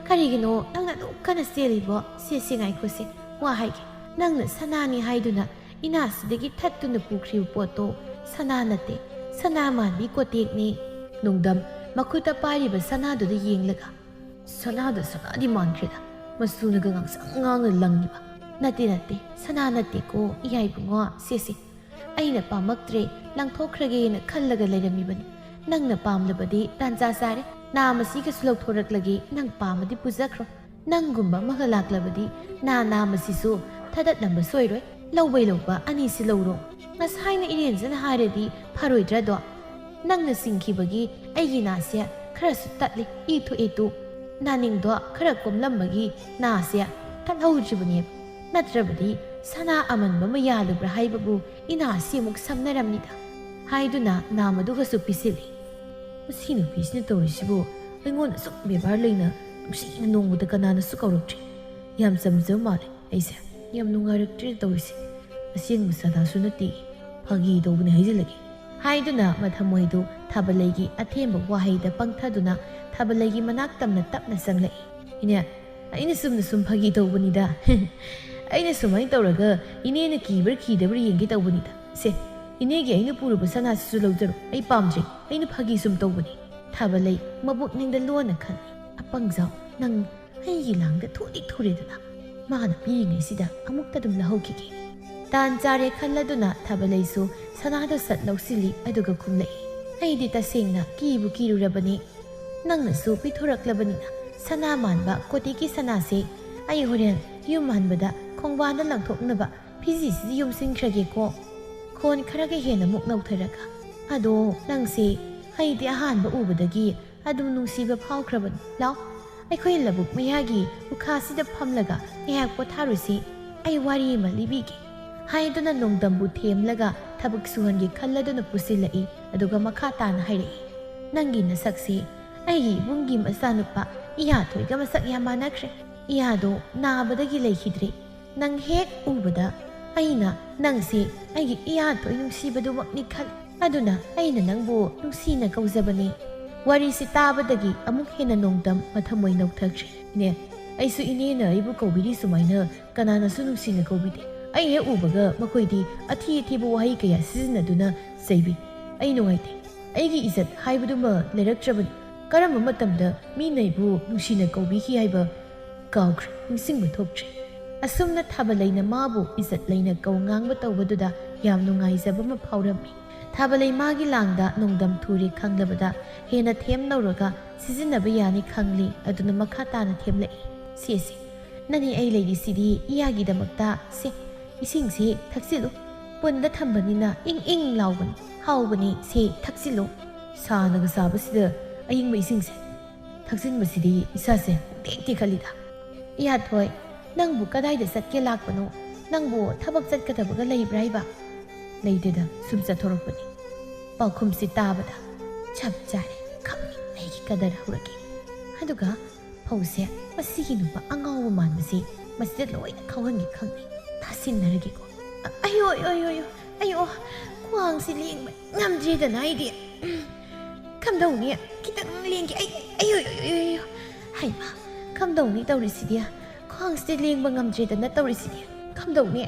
ꯀꯔꯤꯒꯤꯅꯣ ꯅꯪꯅ ꯑꯗꯨꯛ ꯀꯟꯅ ꯆꯦꯜꯂꯤꯕꯣ? ꯁꯦ, ꯁꯦ, ꯉꯥꯏꯈꯣꯁꯦ, ꯋꯥ ꯍꯥꯏꯒꯦ꯫ ꯅꯪꯅ ꯁꯅꯥꯅꯤ ꯍꯥꯏꯗꯨꯅ ꯏꯅꯥꯁꯤꯗꯒꯤ ꯊꯠꯇꯨꯅ ꯄꯨꯈ꯭ꯔꯤꯕ ꯄꯣꯠꯇꯣ ꯁꯅꯥ ꯅꯠꯇꯦ, ꯁꯅꯥ ꯃꯥꯟꯕꯤ ꯀꯣꯇꯦꯛꯅꯤ꯫" ꯅꯣꯡꯗꯝ ꯃꯈꯨꯠꯇ ꯄꯥꯏꯔꯤꯕ ꯁꯅꯥꯗꯨꯗ ꯌꯦꯡꯂꯒ, "ꯁꯅꯥꯗ ꯁꯅꯥꯗꯤ ꯃꯥꯟꯈ꯭ꯔꯦꯗ, ꯃꯆꯨꯅꯒ ꯉꯥꯡꯁꯪ ꯉꯥꯡꯅ ꯂꯪꯉꯤꯕ꯫ ꯅꯠꯇꯦ, ꯅꯠꯇꯦ, ꯁꯅꯥ ꯅꯠꯇꯦꯀꯣ, ꯏꯌꯥ ꯏꯕꯨꯡꯉꯣ, ꯁꯦꯁꯦ꯫ ꯑꯩꯅ ꯄꯥꯝꯃꯛꯇ꯭ꯔꯦ, ꯂꯪꯊꯣꯛꯈ꯭ꯔꯒꯦꯅ ꯈꯜꯂꯒ ꯂꯩꯔꯝꯃꯤꯕꯅꯤ꯫ ꯅꯪꯅ ꯄꯥꯝꯂꯕꯗꯤ ꯇꯥꯟꯖꯥ ꯆꯥꯔꯦ, ꯅꯥ ꯃꯁꯤꯒꯁꯨ ꯂꯧꯊꯣꯔꯛꯂꯒꯦ, ꯅꯪ ꯄꯥꯝꯃꯗꯤ ꯄꯨꯖꯈ꯭ꯔꯣ꯫ ꯅꯪꯒꯨꯝꯕ ꯑꯃꯒ ꯂꯥꯛꯂꯕꯗꯤ ꯅꯥ ꯅꯥ ꯃꯁꯤꯁꯨ ꯊꯗꯠꯂꯝꯕ ꯁꯣꯏꯔꯣꯏ꯫ ꯂꯧꯕꯩ ꯂꯧꯕ ꯑꯅꯤꯁꯤ ꯂꯧꯔꯣ꯫ ꯉꯁꯥꯏꯅ ꯏꯔꯦꯟꯖꯅ ꯍꯥꯏꯔꯗꯤ ꯐꯔꯣꯏꯗ꯭ꯔꯗꯣ? ꯅꯪꯅ ꯁꯤꯡꯈꯤꯕꯒꯤ ꯑꯩꯒꯤ ꯅꯥꯁꯦ ꯈꯔꯁꯨ ꯇꯠꯂꯤ, ꯏ ꯊꯣꯛꯑꯦ ꯇꯨ꯫ ꯅꯥꯅꯤꯡꯗꯣ ꯈꯔ ꯀꯣꯝꯂꯝꯕꯒꯤ ꯅꯥꯁꯦ ꯇꯠꯍꯧꯗ꯭ꯔꯤꯕꯅꯦ꯫ ꯅꯠꯇ꯭ꯔꯕꯗꯤ ꯁꯅꯥ ꯑꯃꯟꯕ ꯑꯃ ꯌꯥꯜꯂꯨꯕ꯭ꯔꯥ ꯍꯥꯏꯕꯕꯨ ꯏꯅꯥꯁꯤ ꯑꯃꯨꯛ ꯁꯝꯅꯔꯝꯃꯤꯗ" ꯍꯥꯏꯗꯨꯅ ꯅꯥ ꯃꯗꯨꯒꯁꯨ ꯄꯤꯁꯤꯜꯂꯤ꯫ "ꯃꯁꯤ ꯅꯨꯄꯤꯁꯤꯅ ꯇꯧꯔꯤꯁꯤꯕꯨ ꯑꯩꯉꯣꯟꯗ ꯑꯁꯨꯛ ꯕꯦꯕꯥꯔ ꯂꯩꯅ ꯅꯨꯡꯁꯤꯅ ꯅꯣꯡꯃꯗ ꯀꯅꯥꯅꯁꯨ ꯀꯧꯔꯛꯇ꯭ꯔꯤ꯫ ꯌꯥꯝ ꯆꯝꯖꯕ ꯃꯥꯜꯂꯦ꯫ ꯑꯩꯁꯦ ꯌꯥꯝ ꯅꯨꯡꯉꯥꯏꯔꯛꯇ꯭ꯔꯦ ꯇꯧꯔꯤꯁꯦ꯫ ꯑꯁꯦꯡꯕ ꯁꯅꯥꯁꯨ ꯅꯠꯇꯦ, ꯐꯥꯒꯤ ꯇꯧꯕꯅꯦ ꯍꯥꯏꯖꯤꯜꯂꯒꯦ" ꯍꯥꯏꯗꯨꯅ ꯃꯊꯃꯣꯏꯗꯨ ꯊꯥꯕꯂꯩꯒꯤ ꯑꯊꯦꯝꯕ ꯋꯥꯍꯩꯗ ꯄꯪꯊꯗꯨꯅ ꯊꯥꯕꯂꯩꯒꯤ ꯃꯅꯥꯛ ꯇꯝꯅ ꯇꯞꯅ ꯆꯪꯂꯛꯏ꯫ "ꯏꯅꯦ, ꯑꯩꯅ ꯆꯨꯝꯅ ꯁꯨꯝ ꯐꯥꯒꯤ ꯇꯧꯕꯅꯤꯗ꯫ ꯑꯩꯅ ꯁꯨꯃꯥꯏꯅ ꯇꯧꯔꯒ ꯏꯅꯦꯅ ꯀꯤꯕ꯭ꯔꯥ ꯀꯤꯗꯕ꯭ꯔꯥ ꯌꯦꯡꯒꯦ ꯇꯧꯕꯅꯤꯗ꯫ ꯁꯦ, ꯏꯅꯦꯒꯤ ꯑꯩꯅ ꯄꯨꯔꯨꯕ ꯁꯅꯥꯁꯤꯁꯨ ꯂꯧꯖꯔꯣ, ꯑꯩ ꯄꯥꯝꯗ꯭ꯔꯦ, ꯑꯩꯅ ꯐꯥꯒꯤ ꯁꯨꯝ ꯇꯧꯕꯅꯤ"꯫ ꯊꯥꯕꯂꯩ ꯃꯕꯨꯛꯅꯤꯡꯗ ꯂꯣꯟꯅ ꯈꯜꯂꯤ, "ꯑꯄꯪꯖꯥꯎ, ꯅꯪ ꯑꯩꯒꯤ ꯂꯥꯡꯗ ꯊꯨꯗꯤ ꯊꯨꯔꯦꯗꯅ꯫ ꯃꯥꯅ ꯄꯤꯔꯤꯉꯩꯁꯤꯗ ꯑꯃꯨꯛꯇ ꯑꯗꯨꯝ ꯂꯧꯍꯧꯈꯤꯒꯦ"꯫ ꯇꯥꯟ ꯆꯥꯔꯦ ꯈꯜꯂꯗꯨꯅ ꯊꯥꯕꯂꯩꯁꯨ ꯁꯅꯥꯗꯣ ꯁꯠ ꯂꯧꯁꯤꯜꯂꯤ, ꯑꯗꯨꯒ ꯈꯨꯝꯂꯛꯏ, "ꯑꯩꯗꯤ ꯇꯁꯦꯡꯅ ꯀꯤꯕꯨ ꯀꯤꯔꯨꯔꯕꯅꯤ꯫ ꯅꯪꯅꯁꯨ ꯄꯤꯊꯣꯔꯛꯂꯕꯅꯤꯅ ꯁꯅꯥ ꯃꯥꯟꯕ ꯀꯣꯇꯤꯒꯤ ꯁꯅꯥꯁꯦ ꯑꯩ ꯍꯣꯔꯦꯟ ꯌꯨꯝ ꯍꯟꯕꯗ ꯈꯣꯡꯕꯥꯟꯗ ꯂꯪꯊꯣꯛꯅꯕ ꯐꯤꯖꯤꯁꯤꯗ ꯌꯣꯝꯁꯤꯟꯈ꯭ꯔꯒꯦꯀꯣ꯫ ꯈꯣꯟ ꯈꯔꯒ ꯍꯦꯟꯅ ꯑꯃꯨꯛ ꯅꯧꯊꯔꯒ, "ꯑꯗꯣ ꯅꯪꯁꯦ ꯑꯩꯗꯤ ꯑꯍꯥꯟꯕ ꯎꯕꯗꯒꯤ ꯑꯗꯨꯝ ꯅꯨꯡꯁꯤꯕ ꯐꯥꯎꯈ꯭ꯔꯕꯅꯤ꯫ ꯂꯥꯎ, ꯑꯩꯈꯣꯏ ꯂꯧꯕꯨꯛ ꯃꯌꯥꯒꯤ ꯎꯈꯥꯁꯤꯗ ꯐꯝꯂꯒ ꯉꯥꯏꯍꯥꯛ ꯄꯣꯊꯥꯔꯨꯁꯤ꯫ ꯑꯩ ꯋꯥꯔꯤ ꯑꯃ ꯂꯤꯕꯤꯒꯦ" ꯍꯥꯏꯗꯨꯅ ꯅꯣꯡꯗꯝꯕꯨ ꯊꯦꯝꯂꯒ ꯊꯕꯛ ꯁꯨꯍꯟꯒꯦ ꯈꯜꯂꯗꯨꯅ ꯄꯨꯁꯤꯜꯂꯛꯏ꯫ ꯑꯗꯨꯒ ꯃꯈꯥ ꯇꯥꯅ ꯍꯥꯏꯔꯛꯏ, "ꯅꯪꯒꯤ ꯅꯁꯛꯁꯤ ꯑꯩꯒꯤ ꯏꯕꯨꯡꯒꯤ ꯃꯆꯥꯅꯨꯄꯥ ꯏꯌꯥꯊꯣꯏꯒ ꯃꯁꯛ ꯌꯥꯝ ꯃꯥꯟꯅꯈ꯭ꯔꯦ꯫ ꯏꯌꯥꯗꯣ ꯅꯥꯕꯗꯒꯤ ꯂꯩꯈꯤꯗ꯭ꯔꯦ꯫ ꯅꯪ ꯍꯦꯛ ꯎꯕꯗ ꯑꯩꯅ ꯅꯪꯁꯦ ꯑꯩꯒꯤ ꯏꯌꯥꯊꯣꯏ ꯅꯨꯡꯁꯤꯕꯗꯨꯃꯛꯅꯤ ꯈꯜꯂꯤ꯫ ꯑꯗꯨꯅ ꯑꯩꯅ ꯅꯪꯕꯨ ꯅꯨꯡꯁꯤꯅ ꯀꯧꯖꯕꯅꯤ"꯫ ꯋꯥꯔꯤꯁꯤ ꯇꯥꯕꯗꯒꯤ ꯑꯃꯨꯛ ꯍꯦꯟꯅ ꯅꯣꯡꯗꯝ ꯃꯊꯃꯣꯏ ꯅꯧꯊꯈ꯭ꯔꯦ꯫ "ꯏꯅꯦ, ꯑꯩꯁꯨ ꯏꯅꯦꯅ ꯑꯩꯕꯨ ꯀꯧꯕꯤꯔꯤ ꯁꯨꯃꯥꯏꯅ ꯀꯅꯥꯅꯁꯨ ꯅꯨꯡꯁꯤꯅ ꯀꯧꯕꯤꯗꯦ꯫ ꯑꯩ ꯍꯦꯛ ꯎꯕꯒ ꯃꯈꯣꯏꯗꯤ ꯑꯊꯤ ꯑꯊꯤꯕ ꯋꯥꯍꯩ ꯀꯌꯥ ꯁꯤꯖꯤꯟꯅꯗꯨꯅ ꯆꯩꯕꯤ꯫ ꯑꯩ ꯅꯨꯡꯉꯥꯏꯇꯦ"꯫ ꯑꯩꯒꯤ ꯏꯖꯠ ꯍꯥꯏꯕꯗꯨꯃ ꯂꯩꯔꯛꯇ꯭ꯔꯕꯅꯤ꯫ ꯀꯔꯝꯕ ꯃꯇꯝꯗ ꯃꯤꯅ ꯑꯩꯕꯨ ꯅꯨꯡꯁꯤꯅ ꯀꯧꯕꯤꯈꯤ ꯍꯥꯏꯕ ꯀꯥꯎꯈ꯭ꯔꯦ, ꯅꯤꯡꯁꯤꯡꯕ ꯊꯣꯛꯇ꯭ꯔꯦ꯫ ꯑꯁꯨꯝꯅ ꯊꯥꯕꯂꯩꯅ ꯃꯥꯕꯨ ꯏꯖꯠ ꯂꯩꯅ ꯀꯧ ꯉꯥꯡꯕ ꯇꯧꯕꯗꯨꯗ ꯌꯥꯝ ꯅꯨꯡꯉꯥꯏꯖꯕ ꯑꯃ ꯐꯥꯎꯔꯝꯃꯤ꯫ ꯊꯥꯕꯂꯩ ꯃꯥꯒꯤ ꯂꯥꯡꯗ ꯅꯣꯡꯗꯝ ꯊꯨꯔꯦ ꯈꯪꯂꯕꯗ ꯍꯦꯟꯅ ꯊꯦꯝ ꯂꯧꯔꯒ ꯁꯤꯖꯤꯟꯅꯕ ꯌꯥꯅꯤ ꯈꯪꯂꯤ꯫ ꯑꯗꯨꯅ ꯃꯈꯥ ꯇꯥꯅ ꯊꯦꯝꯂꯛꯏ꯫ "ꯁꯦ ꯁꯦ, ꯅꯅꯦ ꯑꯩ ꯂꯩꯔꯤꯁꯤꯗꯤ ꯏꯌꯥꯒꯤꯗꯃꯛꯇ꯫ ꯁꯦ, ꯏꯁꯤꯡꯁꯤ ꯊꯛꯆꯤꯜꯂꯨ꯫ ꯄꯨꯟꯗ ꯊꯝꯕꯅꯤꯅ ꯏꯪ ꯏꯪ ꯂꯥꯎꯕꯅꯤ, ꯍꯥꯎꯕꯅꯤ꯫ ꯁꯦ, ꯊꯛꯆꯤꯜꯂꯨ꯫ ꯁꯥꯅꯒ ꯁꯥꯕꯁꯤꯗ ꯑꯏꯪꯕ ꯏꯁꯤꯡꯁꯦ ꯊꯛꯆꯤꯟꯕꯁꯤꯗꯤ ꯏꯁꯥꯁꯦ ꯄꯨꯡꯇꯦꯛ ꯇꯦꯛꯈꯠꯂꯤꯗ꯫ ꯏꯌꯥꯊꯣꯏ, ꯅꯪꯕꯨ ꯀꯗꯥꯏꯗ ꯆꯠꯀꯦ ꯂꯥꯛꯄꯅꯣ? ꯅꯪꯕꯨ ꯊꯕꯛ ꯆꯠꯀꯗꯕꯒ ꯂꯩꯕ꯭ꯔꯥ ꯍꯥꯏꯕ?" "ꯂꯩꯇꯦꯗ, ꯁꯨꯝ ꯆꯠꯊꯣꯔꯛꯄꯅꯤ꯫" ꯄꯥꯎꯈꯨꯝꯁꯤ ꯇꯥꯕꯗ, "ꯆꯞ ꯆꯥꯔꯦ, ꯈꯪꯉꯤ ꯑꯩꯒꯤ ꯀꯗꯔ ꯍꯧꯔꯛꯀꯦ꯫ ꯑꯗꯨꯒ ꯐꯧꯁꯦ ꯃꯁꯤꯒꯤ ꯅꯨꯄꯥ ꯑꯉꯥꯎꯕ ꯃꯥꯟꯕꯁꯤ ꯃꯁꯤꯗ ꯂꯣꯏꯅ ꯈꯥꯎꯍꯟꯒꯦ ꯈꯪꯉꯤ꯫ ꯊꯥꯁꯤꯟꯅꯔꯒꯦꯀꯣ꯫ ꯑ-, ꯑꯌꯣ, ꯑꯌꯣ, ꯑꯌꯣ, ꯑꯌꯣ, ꯑꯌꯣ, ꯈ꯭ꯋꯥꯡꯁꯤ ꯂꯦꯡꯕ ꯉꯝꯗ꯭ꯔꯦꯗꯅ ꯑꯩꯗꯤ꯫ ꯀꯝꯗꯧꯅꯤ? ꯈꯤꯇꯪ ꯂꯦꯡꯒꯦ꯫ ꯑꯩ, ꯑꯌꯣ, ꯑꯌꯣ, ꯑꯌꯣ, ꯑꯌꯣ꯫ ꯍꯩꯃꯥ, ꯀꯝꯗꯧꯅꯤ ꯇꯧꯔꯤꯁꯤꯗꯤ? ꯈ꯭ꯋꯥꯡꯁꯤꯗꯤ ꯂꯦꯡꯕ ꯉꯝꯗ꯭ꯔꯦꯗꯅ ꯇꯧꯔꯤꯁꯤꯗꯤ꯫ ꯀꯝꯗꯧꯅꯤ?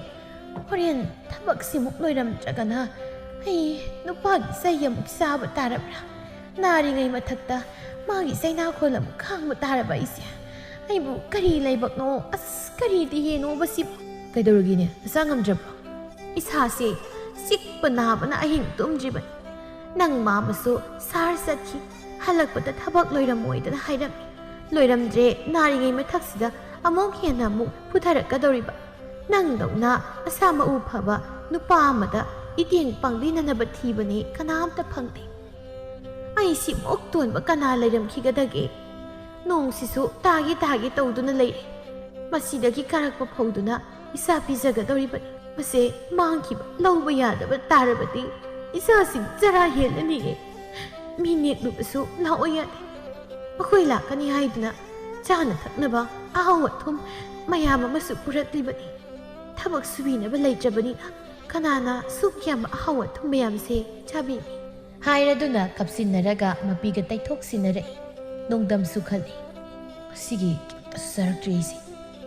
ꯍꯣꯔꯦꯟ ꯊꯕꯛꯁꯤꯃꯨꯛ ꯂꯣꯏꯔꯝꯗ꯭ꯔꯒꯅ ꯑꯩ ꯅꯨꯄꯥꯒꯤ ꯆꯩ ꯑꯃꯨꯛ ꯆꯥꯕ ꯇꯥꯔꯕ꯭ꯔꯥ? ꯅꯥꯔꯤꯉꯩ ꯃꯊꯛꯇ ꯃꯥꯒꯤ ꯆꯩꯅꯥꯈꯣꯜ ꯑꯃꯨꯛ ꯈꯥꯡꯕ ꯇꯥꯔꯕ ꯑꯩꯁꯦ? ꯑꯩꯕꯨ ꯀꯔꯤ ꯂꯥꯏꯕꯛꯅꯣ? ꯑꯁ, ꯀꯔꯤ ꯗꯤꯍꯦꯅꯣꯕ ꯁꯤꯕꯨ? ꯀꯩꯗꯧꯔꯒꯦꯅꯦ? ꯅꯁꯥ ꯉꯝꯗ꯭ꯔꯕ꯭ꯔꯣ? ꯏꯁꯥꯁꯦ ꯆꯤꯛꯄ ꯅꯥꯕꯅ ꯑꯍꯤꯡ ꯇꯨꯝꯗ꯭ꯔꯤꯕꯅꯤ꯫ ꯅꯪ ꯃꯥꯃꯁꯨ ꯁꯍꯔ ꯆꯠꯈꯤ, ꯍꯜꯂꯛꯄꯗ ꯊꯕꯛ ꯂꯣꯏꯔꯝꯃꯣꯏꯗꯅ ꯍꯥꯏꯔꯝꯃꯤ꯫ ꯂꯣꯏꯔꯝꯗ꯭ꯔꯦ, ꯅꯥꯔꯤꯉꯩ ꯃꯊꯛꯁꯤꯗ ꯑꯃꯨꯛ ꯍꯦꯟꯅ ꯑꯃꯨꯛ ꯐꯨꯊꯔꯛꯀꯗꯧꯔꯤꯕ꯫ ꯅꯪꯗꯧꯅ ꯑꯁꯥ ꯃꯎ ꯐꯕ ꯅꯨꯄꯥ ꯑꯃꯗ ꯏꯇꯦꯡ ꯄꯥꯡꯕꯤꯅꯅꯕ ꯊꯤꯕꯅꯦ, ꯀꯅꯥꯝꯇ ꯐꯪꯗꯦ꯫ ꯑꯩ ꯁꯤꯃꯨꯛ ꯇꯣꯟꯕ ꯀꯅꯥ ꯂꯩꯔꯝꯈꯤꯒꯗꯒꯦ? ꯅꯣꯡꯁꯤꯁꯨ ꯇꯥꯒꯦ ꯇꯥꯒꯦ ꯇꯧꯗꯨꯅ ꯂꯩꯔꯦ꯫ ꯃꯁꯤꯗꯒꯤ ꯀꯥꯔꯛꯄ ꯐꯧꯗꯨꯅ ꯏꯆꯥ ꯄꯤꯖꯒꯗꯧꯔꯤꯕꯅꯤ꯫ ꯃꯁꯦ ꯃꯥꯡꯈꯤꯕ ꯂꯧꯕ ꯌꯥꯗꯕ ꯇꯥꯔꯕꯗꯤ ꯏꯆꯥꯁꯤꯡ ꯆꯔꯥ ꯍꯦꯜꯂꯅꯤꯌꯦ꯫ ꯃꯤ ꯅꯦꯛꯂꯨꯕꯁꯨ ꯂꯥꯛꯑꯣ ꯌꯥꯗꯦ꯫ ꯃꯈꯣꯏ ꯂꯥꯛꯀꯅꯤ ꯍꯥꯏꯗꯨꯅ ꯆꯥꯅ ꯊꯛꯅꯕ ꯑꯍꯥꯎ ꯑꯊꯨꯝ ꯃꯌꯥꯝ ꯑꯃꯁꯨ ꯄꯨꯔꯛꯂꯤꯕꯅꯤ꯫ ꯊꯕꯛ ꯁꯨꯕꯤꯅꯕ ꯂꯩꯇ꯭ꯔꯕꯅꯤꯅ ꯀꯅꯥꯅ ꯁꯨꯛ ꯌꯥꯝꯕ ꯑꯍꯥꯎ ꯑꯊꯨꯝ ꯃꯌꯥꯝꯁꯦ ꯆꯥꯕꯤꯅꯤ? ꯍꯥꯏꯔꯗꯨꯅ ꯀꯞꯁꯤꯟꯅꯔꯒ ꯃꯄꯤꯒ ꯇꯩꯊꯣꯛꯁꯤꯟꯅꯔꯛꯏ꯫ ꯅꯣꯡꯗꯝꯁꯨ ꯈꯜꯂꯤ, "ꯉꯁꯤꯒꯤ ꯀꯩꯝꯇꯁꯨ ꯆꯥꯔꯛꯇ꯭ꯔꯤ ꯑꯩꯁꯦ꯫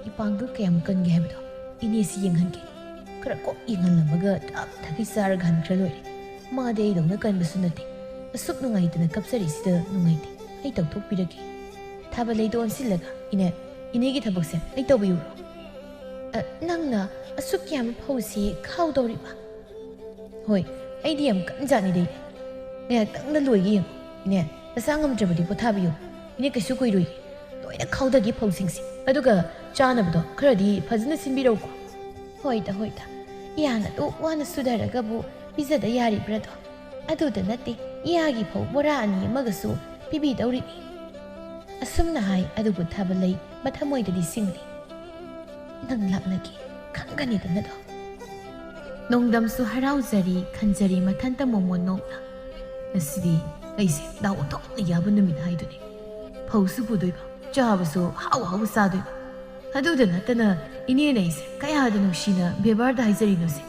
ꯏꯄꯥꯡꯒꯜ ꯀꯌꯥꯝ ꯀꯟꯒꯦ ꯍꯥꯏꯕꯗꯣ ꯏꯅꯦꯁꯤ ꯌꯦꯡꯍꯟꯒꯦ꯫ ꯈꯔ ꯀꯣꯛ ꯌꯦꯡꯍꯜꯂꯝꯃꯒ ꯇꯞ ꯇꯈꯩ ꯆꯥꯔꯒ ꯍꯟꯈ꯭ꯔ ꯂꯣꯏꯔꯦ꯫ ꯃꯥꯗꯤ ꯑꯩꯗꯧꯅ ꯀꯟꯕꯁꯨ ꯅꯠꯇꯦ꯫ ꯑꯁꯨꯛ ꯅꯨꯡꯉꯥꯏꯇꯅ ꯀꯞꯆꯔꯤꯁꯤꯗ ꯅꯨꯡꯉꯥꯏꯇꯦ꯫ ꯑꯩ ꯇꯧꯊꯣꯛꯄꯤꯔꯒꯦ꯫ ꯊꯥꯕꯂꯩꯗ ꯑꯣꯟꯁꯤꯜꯂꯒ, "ꯏꯅꯦ, ꯏꯅꯦꯒꯤ ꯊꯕꯛꯁꯦ ꯑꯩ ꯇꯧꯕꯤꯌꯨꯔꯣ?" "ꯑ, ꯅꯪꯅ ꯑꯁꯨꯛ ꯌꯥꯝꯕ ꯐꯧꯁꯤ ꯈꯥꯎꯗꯧꯔꯤꯕ?" "ꯍꯣꯏ, ꯑꯩꯗꯤ ꯌꯥꯝ ꯀꯟꯖꯥꯠꯅꯤꯗ ꯏꯅꯦ꯫ ꯉꯥꯏꯍꯥꯛꯇꯪꯗ ꯂꯣꯏꯒꯦ ꯌꯦꯡꯉꯨ꯫ ꯏꯅꯦ, ꯅꯁꯥ ꯉꯝꯗ꯭ꯔꯕꯗꯤ ꯄꯣꯊꯥꯕꯤꯌꯨ꯫ ꯏꯅꯦ, ꯀꯩꯁꯨ ꯀꯨꯏꯔꯣꯏ꯫ ꯂꯣꯏꯅ ꯈꯥꯎꯗꯒꯦ ꯐꯧꯁꯤꯡꯁꯦ꯫ ꯑꯗꯨꯒ ꯆꯥꯅꯕꯗꯣ ꯈꯔꯗꯤ ꯐꯖꯅ ꯁꯤꯟꯕꯤꯔꯧꯀꯣ꯫" "ꯍꯣꯏꯗ, ꯍꯣꯏꯗ꯫ ꯏꯌꯥꯅ ꯑꯗꯨꯛ ꯋꯥꯅ ꯁꯨꯗꯔꯒꯕꯨ ꯄꯤꯖꯗ ꯌꯥꯔꯤꯕ꯭ꯔꯥꯗꯣ? ꯑꯗꯨꯗ ꯅꯠꯇꯦ, ꯏꯌꯥꯒꯤ ꯐꯧ ꯕꯣꯔꯥ ꯑꯅꯤ ꯑꯃꯒꯁꯨ ꯄꯤꯕꯤꯗꯧꯔꯤꯅꯤ꯫" ꯑꯁꯨꯝꯅ ꯍꯥꯏ, ꯑꯗꯨꯕꯨ ꯊꯥꯕꯂꯩ ꯃꯊꯃꯣꯏꯗꯗꯤ ꯁꯤꯡꯂꯤ꯫ "ꯅꯪ ꯂꯥꯛꯅꯒꯦ ꯈꯪꯒꯅꯤꯗꯅꯗꯣ꯫" ꯅꯣꯡꯗꯝꯁꯨ ꯍꯔꯥꯎꯖꯔꯤ, ꯈꯟꯖꯔꯤ ꯃꯊꯟꯇ ꯃꯣꯃꯣꯟ ꯅꯣꯛꯅ꯫ "ꯉꯁꯤꯗꯤ ꯑꯩꯁꯦ ꯗꯥꯎ ꯑꯣꯟꯊꯣꯛꯅ ꯌꯥꯕ ꯅꯨꯃꯤꯠ ꯍꯥꯏꯗꯨꯅꯤ꯫ ꯐꯧꯁꯨ ꯄꯨꯗꯣꯏꯕ, ꯆꯥꯕꯁꯨ ꯍꯥꯎ ꯍꯥꯎ ꯆꯥꯗꯣꯏꯕ꯫ ꯑꯗꯨꯗ ꯅꯠꯇꯅ ꯏꯅꯦꯅ ꯑꯩꯁꯦ ꯀꯌꯥꯗ ꯅꯨꯡꯁꯤꯅ ꯕꯦꯕꯥꯔꯗ ꯍꯥꯏꯖꯔꯤꯅꯣꯁꯦ꯫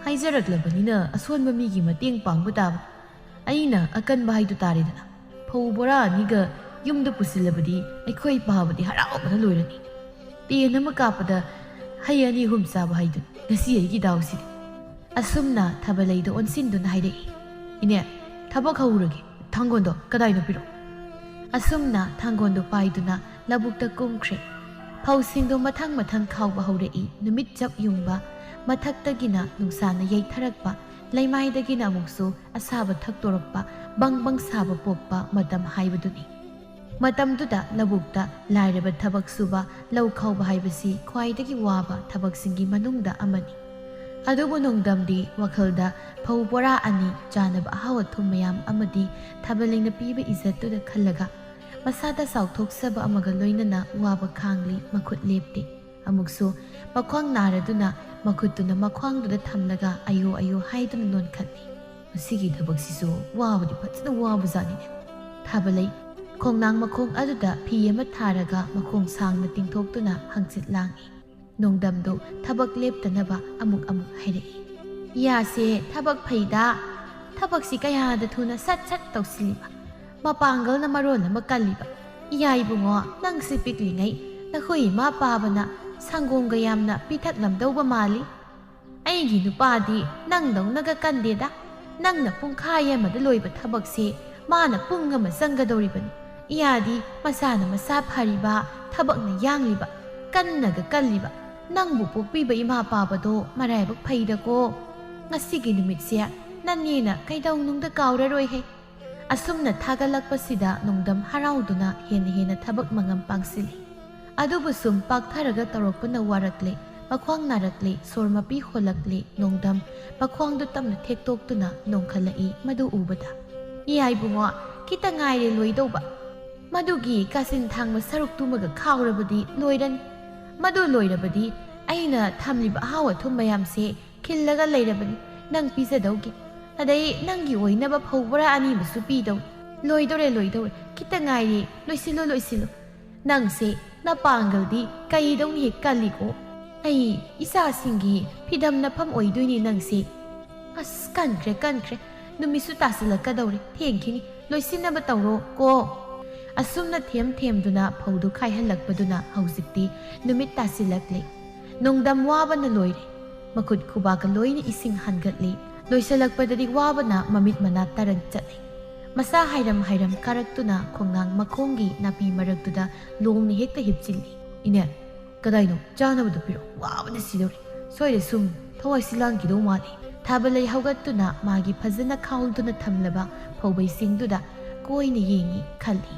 ꯍꯥꯏꯖꯔꯛꯂꯕꯅꯤꯅ ꯑꯁꯣꯟꯕ ꯃꯤꯒꯤ ꯃꯇꯦꯡ ꯄꯥꯡꯕ ꯇꯥꯕ꯫ ꯑꯩꯅ ꯑꯀꯟꯕ ꯍꯥꯏꯗꯨ ꯇꯥꯔꯦꯗꯅ꯫ ꯐꯧ ꯕꯣꯔꯥ ꯑꯅꯤꯒ ꯌꯨꯝꯗ ꯄꯨꯁꯤꯜꯂꯕꯗꯤ ꯑꯩꯈꯣꯏ ꯄꯥꯕꯗꯤ ꯍꯔꯥꯎꯕꯅ ꯂꯣꯏꯔꯅꯤ꯫ ꯇꯦꯟ ꯑꯃ ꯀꯥꯞꯄꯗ ꯍꯩ ꯑꯅꯤ ꯑꯍꯨꯝ ꯆꯥꯕ ꯍꯥꯏꯗꯨꯅꯤ ꯉꯁꯤ ꯑꯩꯒꯤ ꯗꯥꯎꯁꯤꯗꯤ꯫" ꯑꯁꯨꯝꯅ ꯊꯥꯕꯂꯩꯗ ꯑꯣꯟꯁꯤꯟꯗꯨꯅ ꯍꯥꯏꯔꯛꯏ꯫ "ꯏꯅꯦ, ꯊꯕꯛ ꯍꯧꯔꯒꯦ꯫ ꯊꯥꯡꯒꯣꯟꯗꯣ ꯀꯗꯥꯏꯅꯣ ꯄꯤꯔꯛꯑꯣ꯫" ꯑꯁꯨꯝꯅ ꯊꯥꯡꯒꯣꯟꯗꯣ ꯄꯥꯏꯗꯨꯅ ꯂꯧꯕꯨꯛꯇ ꯀꯨꯝꯈ꯭ꯔꯦ꯫ ꯐꯧꯁꯤꯡꯗꯣ ꯃꯊꯪ ꯃꯊꯪ ꯈꯥꯎꯕ ꯍꯧꯔꯛꯏ꯫ ꯅꯨꯃꯤꯠ ꯆꯞ ꯌꯨꯡꯕ, ꯃꯊꯛꯇꯒꯤꯅ ꯅꯨꯡꯁꯥꯅ ꯌꯩꯊꯔꯛꯄ, ꯂꯩꯃꯥꯏꯗꯒꯤꯅ ꯑꯃꯨꯛꯁꯨ ꯑꯁꯥꯕ ꯊꯛꯇꯣꯔꯛꯄ, ꯕꯪ ꯕꯪ ꯁꯥꯕ ꯄꯣꯛꯄ ꯃꯇꯝ ꯍꯥꯏꯕꯗꯨꯅꯤ꯫ ꯃꯇꯝꯗꯨꯗ ꯂꯧꯕꯨꯛꯇ ꯂꯥꯏꯔꯕ ꯊꯕꯛ ꯁꯨꯕ, ꯂꯧ ꯈꯥꯎꯕ ꯍꯥꯏꯕꯁꯤ ꯈ꯭ꯋꯥꯏꯗꯒꯤ ꯋꯥꯕ ꯊꯕꯛꯁꯤꯡꯒꯤ ꯃꯅꯨꯡꯗ ꯑꯃꯅꯤ꯫ ꯑꯗꯨꯕꯨ ꯅꯣꯡꯗꯝꯗꯤ ꯋꯥꯈꯜꯗ ꯐꯧ ꯕꯣꯔꯥ ꯑꯅꯤ, ꯆꯥꯅꯕ ꯑꯍꯥꯎ ꯑꯊꯨꯝ ꯃꯌꯥꯝ ꯑꯃꯗꯤ ꯊꯥꯕꯂꯩꯅ ꯄꯤꯕ ꯏꯖꯠꯇꯨꯗ ꯈꯜꯂꯒ ꯃꯁꯥꯗ ꯆꯥꯎꯊꯣꯛꯆꯕ ꯑꯃꯒ ꯂꯣꯏꯅꯅ ꯋꯥꯕ ꯈꯥꯡꯂꯤ, ꯃꯈꯨꯠ ꯂꯦꯞꯇꯦ꯫ ꯑꯃꯨꯛꯁꯨ ꯃꯈ꯭ꯋꯥꯡ ꯅꯥꯔꯗꯨꯅ ꯃꯈꯨꯠꯇꯨꯅ ꯃꯈ꯭ꯋꯥꯡꯗꯨꯗ ꯊꯝꯂꯒ "ꯑꯌꯣ, ꯑꯌꯣ" ꯍꯥꯏꯗꯨꯅ ꯅꯣꯟꯈꯠꯂꯤ꯫ ꯃꯁꯤꯒꯤ ꯊꯕꯛꯁꯤꯁꯨ ꯋꯥꯕꯗꯤ ꯐꯖꯅ ꯋꯥꯕꯖꯥꯠꯅꯤꯅꯦ꯫ ꯊꯥꯕꯂꯩ ꯈꯣꯡꯅꯥꯡ ꯃꯈꯣꯡ ꯑꯗꯨꯗ ꯐꯤ ꯑꯃ ꯊꯥꯔꯒ ꯃꯈꯣꯡ ꯁꯥꯡꯅ ꯇꯤꯡꯊꯣꯛꯇꯨꯅ ꯍꯪꯆꯤꯠ ꯂꯥꯡꯏ꯫ ꯅꯣꯡꯗꯝꯗꯨ ꯊꯕꯛ ꯂꯦꯞꯇꯅꯕ ꯑꯃꯨꯛ ꯑꯃꯨꯛ ꯍꯥꯏꯔꯛꯏ꯫ "ꯏꯌꯥꯁꯦ ꯊꯕꯛ ꯐꯩꯗ, ꯊꯕꯛꯁꯤ ꯀꯌꯥꯗ ꯊꯨꯅ ꯁꯠ ꯁꯠ ꯇꯧꯁꯤꯜꯂꯤꯕ, ꯃꯄꯥꯡꯒꯜꯅ ꯃꯔꯣꯜ ꯑꯃ ꯀꯜꯂꯤꯕ꯫ ꯏꯌꯥ ꯏꯕꯨꯡꯉꯣ, ꯅꯪꯁꯤ ꯄꯤꯛꯂꯤꯉꯩ ꯅꯈꯣꯏ ꯏꯃꯥ ꯄꯥꯕꯅ ꯁꯪꯒꯣꯝꯒ ꯌꯥꯝꯅ ꯄꯤꯊꯛꯂꯝꯗꯧꯕ ꯃꯥꯜꯂꯤ꯫ ꯑꯩꯒꯤ ꯅꯨꯄꯥꯗꯤ ꯅꯪꯗꯧꯅꯒ ꯀꯟꯗꯦꯗ꯫ ꯅꯪꯅ ꯄꯨꯡꯈꯥꯏ ꯑꯃꯗ ꯂꯣꯏꯕ ꯊꯕꯛꯁꯦ ꯃꯥꯅ ꯄꯨꯡ ꯑꯃ ꯆꯪꯒꯗꯧꯔꯤꯕꯅꯤ꯫ ꯏꯌꯥꯗꯤ ꯃꯁꯥꯅ ꯃꯁꯥ ꯐꯔꯤꯕ, ꯊꯕꯛꯅ ꯌꯥꯡꯂꯤꯕ, ꯀꯟꯅꯒ ꯀꯜꯂꯤꯕ꯫ ꯅꯪꯕꯨ ꯄꯣꯛꯄꯤꯕ ꯏꯃꯥ ꯄꯥꯕꯗꯣ ꯃꯔꯥꯏꯕꯛ ꯐꯩꯗꯀꯣ꯫ ꯉꯁꯤꯒꯤ ꯅꯨꯃꯤꯠꯁꯦ ꯅꯅꯦꯅ ꯀꯩꯗꯧꯅꯨꯡꯗ ꯀꯥꯎꯔꯔꯣꯏꯍꯦ꯫ ꯑꯁꯨꯝꯅ ꯊꯥꯒꯠꯂꯛꯄꯁꯤꯗ ꯅꯣꯡꯗꯝ ꯍꯔꯥꯎꯗꯨꯅ ꯍꯦꯟꯅ ꯍꯦꯟꯅ ꯊꯕꯛ ꯃꯉꯝ ꯄꯥꯡꯁꯤꯜꯂꯤ꯫ ꯑꯗꯨꯕꯨ ꯁꯨꯝ ꯄꯥꯛꯊꯔꯒ ꯇꯧꯔꯛꯄꯅ ꯋꯥꯔꯛꯂꯦ, ꯃꯈ꯭ꯋꯥꯡ ꯅꯥꯔꯛꯂꯦ, ꯁꯣꯔ ꯃꯄꯤ ꯍꯣꯜꯂꯛꯂꯦ꯫ ꯅꯣꯡꯗꯝ ꯃꯈ꯭ꯋꯥꯡꯗꯨ ꯇꯞꯅ ꯊꯦꯛꯇꯣꯛꯇꯨꯅ ꯅꯣꯡꯈꯠꯂꯛꯏ꯫ ꯃꯗꯨ ꯎꯕꯗ, "ꯏꯌꯥ ꯏꯕꯨꯡꯉꯣ, ꯈꯤꯇ ꯉꯥꯏꯔꯦ ꯂꯣꯏꯗꯧꯕ꯫ ꯃꯗꯨꯒꯤ ꯀꯥꯆꯤꯟ ꯊꯥꯡꯕ ꯁꯔꯨꯛꯇꯨꯃꯒ ꯈꯥꯎꯔꯕꯗꯤ ꯂꯣꯏꯔꯅꯤ꯫ ꯃꯗꯨ ꯂꯣꯏꯔꯕꯗꯤ ꯑꯩꯅ ꯊꯝꯂꯤꯕ ꯑꯍꯥꯎ ꯑꯊꯨꯝ ꯃꯌꯥꯝꯁꯦ ꯈꯤꯜꯂꯒ ꯂꯩꯔꯕꯅꯤ ꯅꯪ ꯄꯤꯖꯗꯧꯒꯤ꯫ ꯑꯗꯩ ꯅꯪꯒꯤ ꯑꯣꯏꯅꯕ ꯐꯧ ꯕꯣꯔꯥ ꯑꯅꯤ ꯑꯃꯁꯨ ꯄꯤꯗꯧ꯫ ꯂꯣꯏꯗꯧꯔꯦ, ꯂꯣꯏꯗꯧꯔꯦ, ꯈꯤꯇ ꯉꯥꯏꯔꯦ, ꯂꯣꯏꯁꯤꯜꯂꯨ, ꯂꯣꯏꯁꯤꯜꯂꯨ꯫ ꯅꯪꯁꯦ ꯅꯄꯥꯡꯒꯜꯗꯤ ꯀꯩꯗꯧꯅ ꯍꯦꯛ ꯀꯜꯂꯤꯀꯣ꯫ ꯑꯩ ꯏꯆꯥꯁꯤꯡꯒꯤ ꯐꯤꯗꯝ ꯅꯐꯝ ꯑꯣꯏꯗꯣꯏꯅꯤ ꯅꯪꯁꯦ꯫ ꯑꯁ, ꯀꯟꯈ꯭ꯔꯦ, ꯀꯟꯈ꯭ꯔꯦ꯫ ꯅꯨꯃꯤꯠꯁꯨ ꯇꯥꯁꯤꯜꯂꯛꯀꯗꯧꯔꯦ, ꯊꯦꯡꯈꯤꯅꯤ꯫ ꯂꯣꯏꯁꯤꯟꯅꯕ ꯇꯧꯔꯣ ꯀꯣ꯫" ꯑꯁꯨꯝꯅ ꯊꯦꯝ ꯊꯦꯝꯗꯨꯅ ꯐꯧꯗꯨ ꯈꯥꯏꯍꯜꯂꯛꯄꯗꯨꯅ ꯍꯧꯖꯤꯛꯇꯤ ꯅꯨꯃꯤꯠ ꯇꯥꯁꯤꯜꯂꯛꯂꯦ꯫ ꯅꯣꯡꯗꯝ ꯋꯥꯕꯅ ꯂꯣꯏꯔꯦ꯫ ꯃꯈꯨꯠ ꯈꯨꯕꯥꯛꯀ ꯂꯣꯏꯅ ꯏꯁꯤꯡ ꯍꯥꯟꯒꯠꯂꯤ꯫ ꯂꯣꯏꯁꯤꯜꯂꯛꯄꯗꯗꯤ ꯋꯥꯕꯅ ꯃꯃꯤꯠ ꯃꯅꯥ ꯇꯔꯪ ꯆꯠꯂꯤ꯫ ꯃꯁꯥ ꯍꯥꯏꯔꯝ ꯍꯥꯏꯔꯝ ꯀꯥꯔꯛꯇꯨꯅ ꯈꯣꯡꯅꯥꯡ ꯃꯈꯣꯡꯒꯤ ꯅꯥꯄꯤ ꯃꯔꯛꯇꯨꯗ ꯂꯣꯡꯅ ꯍꯦꯛꯇ ꯍꯤꯞꯆꯤꯜꯂꯤ꯫ "ꯏꯅꯦ, ꯀꯗꯥꯏꯅꯣ? ꯆꯥꯅꯕꯗꯨ ꯄꯤꯔꯛꯑꯣ, ꯋꯥꯕꯅ ꯁꯤꯗꯧꯔꯦ꯫ ꯁ꯭ꯋꯥꯏꯗ ꯁꯨꯝ ꯊꯋꯥꯏꯁꯤ ꯂꯥꯡꯈꯤꯗꯧ ꯃꯥꯜꯂꯤ꯫" ꯊꯥꯕꯂꯩ ꯍꯧꯒꯠꯇꯨꯅ ꯃꯥꯒꯤ ꯐꯖꯅ ꯈꯥꯎꯗꯨꯅ ꯊꯝꯂꯕ ꯐꯧꯕꯩꯁꯤꯡꯗꯨꯗ ꯀꯣꯏꯅ ꯌꯦꯡꯉꯤ ꯈꯜꯂꯤ꯫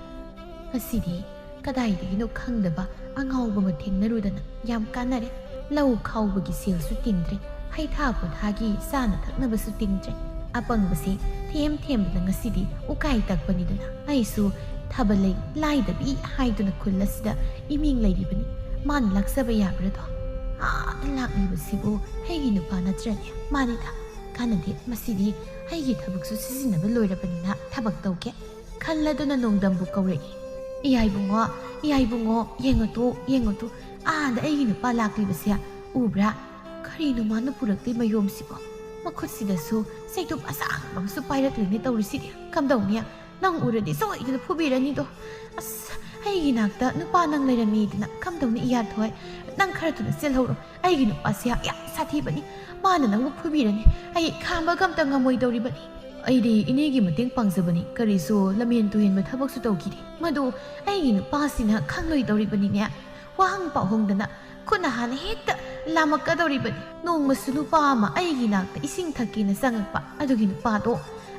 "ꯉꯁꯤꯗꯤ ꯀꯗꯥꯏꯗꯒꯤꯅꯣ ꯈꯪꯗꯕ ꯑꯉꯥꯎꯕ ꯑꯃ ꯊꯦꯡꯅꯔꯨꯗꯅ ꯌꯥꯝ ꯀꯥꯟꯅꯔꯦ꯫ ꯂꯧ ꯈꯥꯎꯕꯒꯤ ꯁꯦꯜꯁꯨ ꯇꯤꯡꯗ꯭ꯔꯦ, ꯍꯩꯊꯥ ꯄꯣꯊꯥꯒꯤ ꯆꯥꯅ ꯊꯛꯅꯕꯁꯨ ꯇꯤꯡꯗ꯭ꯔꯦ꯫ ꯑꯄꯪꯕꯁꯦ ꯊꯦꯝ ꯊꯦꯝꯗꯅ ꯉꯁꯤꯗꯤ ꯎꯀꯥꯏ ꯇꯛꯄꯅꯤꯗꯅ꯫ ꯑꯩꯁꯨ ꯊꯥꯕꯂꯩ ꯂꯥꯏꯗꯕꯤ ꯍꯥꯏꯗꯨꯅ ꯈꯨꯜ ꯑꯁꯤꯗ ꯏꯃꯤꯡ ꯂꯩꯔꯤꯕꯅꯤ꯫ ꯃꯥꯅ ꯂꯥꯛꯆꯕ ꯌꯥꯕ꯭ꯔꯗꯣ? ꯑꯥꯗ ꯂꯥꯛꯂꯤꯕꯁꯤꯕꯨ ꯑꯩꯒꯤ ꯅꯨꯄꯥ ꯅꯠꯇ꯭ꯔꯅꯦ? ꯃꯥꯅꯤꯗ꯫ ꯀꯥꯟꯅꯗꯦ, ꯃꯁꯤꯗꯤ ꯑꯩꯒꯤ ꯊꯕꯛꯁꯨ ꯁꯤꯖꯤꯟꯅꯕ ꯂꯣꯏꯔꯕꯅꯤꯅ ꯊꯕꯛ ꯇꯧꯒꯦ" ꯈꯜꯂꯗꯨꯅ ꯅꯣꯡꯗꯝꯕꯨ ꯀꯧꯔꯛꯏ꯫ "ꯏꯌꯥ ꯏꯕꯨꯡꯉꯣ, ꯏꯌꯥ ꯏꯕꯨꯡꯉꯣ, ꯌꯦꯡꯉꯨꯇꯣ, ꯌꯦꯡꯉꯨꯇꯣ, ꯑꯥꯗ ꯑꯩꯒꯤ ꯅꯨꯄꯥ ꯂꯥꯛꯂꯤꯕꯁꯦ ꯎꯕ꯭ꯔꯥ? ꯀꯔꯤꯅꯣ ꯃꯥꯅ ꯄꯨꯔꯛꯇꯣꯏ ꯃꯌꯣꯝꯁꯤꯕꯣ? ꯃꯈꯨꯠꯁꯤꯗꯁꯨ ꯆꯩꯇꯨꯞ ꯑꯁꯥꯡꯕ ꯑꯃꯁꯨ ꯄꯥꯏꯔꯛꯂꯤꯅꯦ ꯇꯧꯔꯤꯁꯤꯗꯤ꯫ ꯀꯝꯗꯧꯅꯤ? ꯅꯪ ꯎꯔꯗꯤ ꯁꯣꯏꯗꯅ ꯐꯨꯕꯤꯔꯅꯤꯗꯣ꯫ ꯑꯁ, "ꯑꯩꯒꯤ ꯅꯥꯛꯇ ꯅꯨꯄꯥ ꯅꯪ ꯂꯩꯔꯝꯃꯤꯗꯅ ꯀꯝꯗꯧꯅ ꯏꯌꯥ ꯊꯣꯏ? ꯅꯪ ꯈꯔ ꯊꯨꯅ ꯆꯦꯜꯍꯧꯔꯣ꯫ ꯑꯩꯒꯤ ꯅꯨꯄꯥꯁꯦ ꯌꯥꯝ ꯁꯥꯊꯤꯕꯅꯤ꯫ ꯃꯥꯅ ꯅꯪꯕꯨ ꯐꯨꯕꯤꯔꯅꯤ꯫ ꯑꯩ ꯈꯥꯝꯕꯒ ꯑꯝꯇ ꯉꯝꯃꯣꯏꯗꯧꯔꯤꯕꯅꯤ꯫ ꯑꯩꯗꯤ ꯏꯅꯦꯒꯤ ꯃꯇꯦꯡ ꯄꯥꯡꯖꯕꯅꯤ, ꯀꯔꯤꯁꯨ ꯂꯝꯍꯦꯟ ꯇꯨꯍꯦꯟꯕ ꯊꯕꯛꯁꯨ ꯇꯧꯈꯤꯗꯦ꯫ ꯃꯗꯨ ꯑꯩꯒꯤ ꯅꯨꯄꯥꯁꯤꯅ ꯈꯪꯂꯣꯏꯗꯧꯔꯤꯕꯅꯤꯅꯦ꯫ ꯋꯥꯍꯪ ꯄꯥꯎꯍꯪꯗꯅ ꯈꯨꯠꯅ ꯍꯥꯟꯅ ꯍꯦꯛꯇ ꯂꯥꯝꯃꯛꯀꯗꯧꯔꯤꯕꯅꯤ꯫ ꯅꯣꯡꯃꯁꯨ ꯅꯨꯄꯥ ꯑꯃ ꯑꯩꯒꯤ ꯏꯅꯥꯛꯇ ꯏꯁꯤꯡ ꯊꯛꯀꯦꯅ ꯆꯪꯉꯛꯄ꯫ ꯑꯗꯨꯒꯤ ꯅꯨꯄꯥꯗꯣ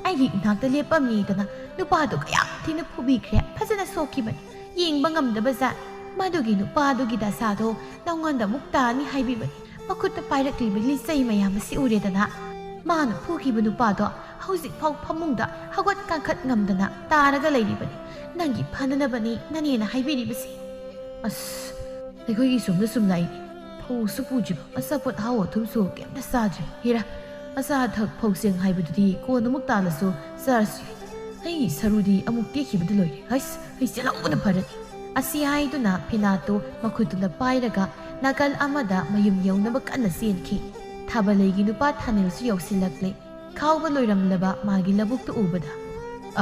ꯑꯩꯒꯤ ꯏꯅꯥꯛꯇ ꯂꯦꯞꯄꯝꯃꯤꯗꯅ ꯅꯨꯄꯥꯗꯣ ꯀꯌꯥꯝ ꯊꯤꯅ ꯐꯨꯕꯤꯈ꯭ꯔꯦ, ꯐꯖꯅ ꯁꯣꯛꯈꯤꯕꯅꯤ꯫ ꯌꯦꯡꯕ ꯉꯝꯗꯕ ꯖꯥꯠ꯫ ꯃꯗꯨꯒꯤ ꯅꯨꯄꯥꯗꯨꯒꯤ ꯗꯁꯥꯗꯣ ꯅꯉꯣꯟꯗ ꯑꯃꯨꯛ ꯇꯥꯅꯤ ꯍꯥꯏꯕꯤꯕꯅꯤ꯫ ꯃꯈꯨꯠꯇ ꯄꯥꯏꯔꯛꯂꯤꯕ ꯂꯤꯆꯩ ꯃꯌꯥꯝ ꯑꯁꯤ ꯎꯔꯦꯗꯅ꯫ ꯃꯥꯅ ꯐꯨꯈꯤꯕ ꯅꯨꯄꯥꯗꯣ ꯍꯧꯖꯤꯛꯐꯥꯎ ꯐꯃꯨꯡꯗ ꯍꯧꯒꯠ ꯀꯥꯡꯈꯠ ꯉꯝꯗꯅ ꯇꯥꯔꯒ ꯂꯩꯔꯤꯕꯅꯤ꯫ ꯅꯪꯒꯤ ꯐꯅꯅꯕꯅꯤ ꯅꯅꯦꯅ ꯍꯥꯏꯕꯤꯔꯤꯕꯁꯤ꯫ ꯑꯁ, ꯑꯩꯈꯣꯏꯒꯤ ꯁꯣꯝꯗ ꯁꯨꯝ ꯂꯥꯛꯏ꯫ ꯐꯧꯁꯨ ꯄꯨꯗ꯭ꯔꯤꯕ, ꯑꯆꯥꯄꯣꯠ ꯑꯍꯥꯎ ꯑꯊꯨꯝꯁꯨ ꯀꯩꯝꯇ ꯆꯥꯗ꯭ꯔꯤ꯫ ꯍꯦꯔꯥ, ꯑꯆꯥ ꯑꯊꯛ ꯐꯧꯁꯦꯡ ꯍꯥꯏꯕꯗꯨꯗꯤ ꯀꯣꯟꯅ ꯑꯃꯨꯛ ꯇꯥꯜꯂꯁꯨ ꯆꯥꯔꯁꯤ꯫ ꯑꯩꯒꯤ ꯁꯔꯨꯗꯤ ꯑꯃꯨꯛ ꯇꯦꯛꯈꯤꯕꯗ ꯂꯣꯏꯔꯦ꯫ ꯍꯩꯁ, ꯑꯩ ꯆꯦꯜꯍꯧꯕꯅ ꯐꯔꯅꯤ꯫ ꯑꯁꯤ ꯍꯥꯏꯗꯨꯅ ꯐꯤꯅꯥꯠꯇꯨ ꯃꯈꯨꯠꯇꯨꯅ ꯄꯥꯏꯔꯒ ꯅꯥꯀꯜ ꯑꯃꯗ ꯃꯌꯨꯝ ꯌꯧꯅꯕ ꯀꯟꯅ ꯆꯦꯟꯈꯤ꯫ ꯊꯥꯕꯂꯩꯒꯤ ꯅꯨꯄꯥ ꯊꯥꯅꯤꯜꯁꯨ ꯌꯧꯁꯤꯜꯂꯛꯂꯦ꯫ ꯈꯥꯎꯕ ꯂꯣꯏꯔꯝꯂꯕ ꯃꯥꯒꯤ ꯂꯧꯕꯨꯛꯇꯨ ꯎꯕꯗ,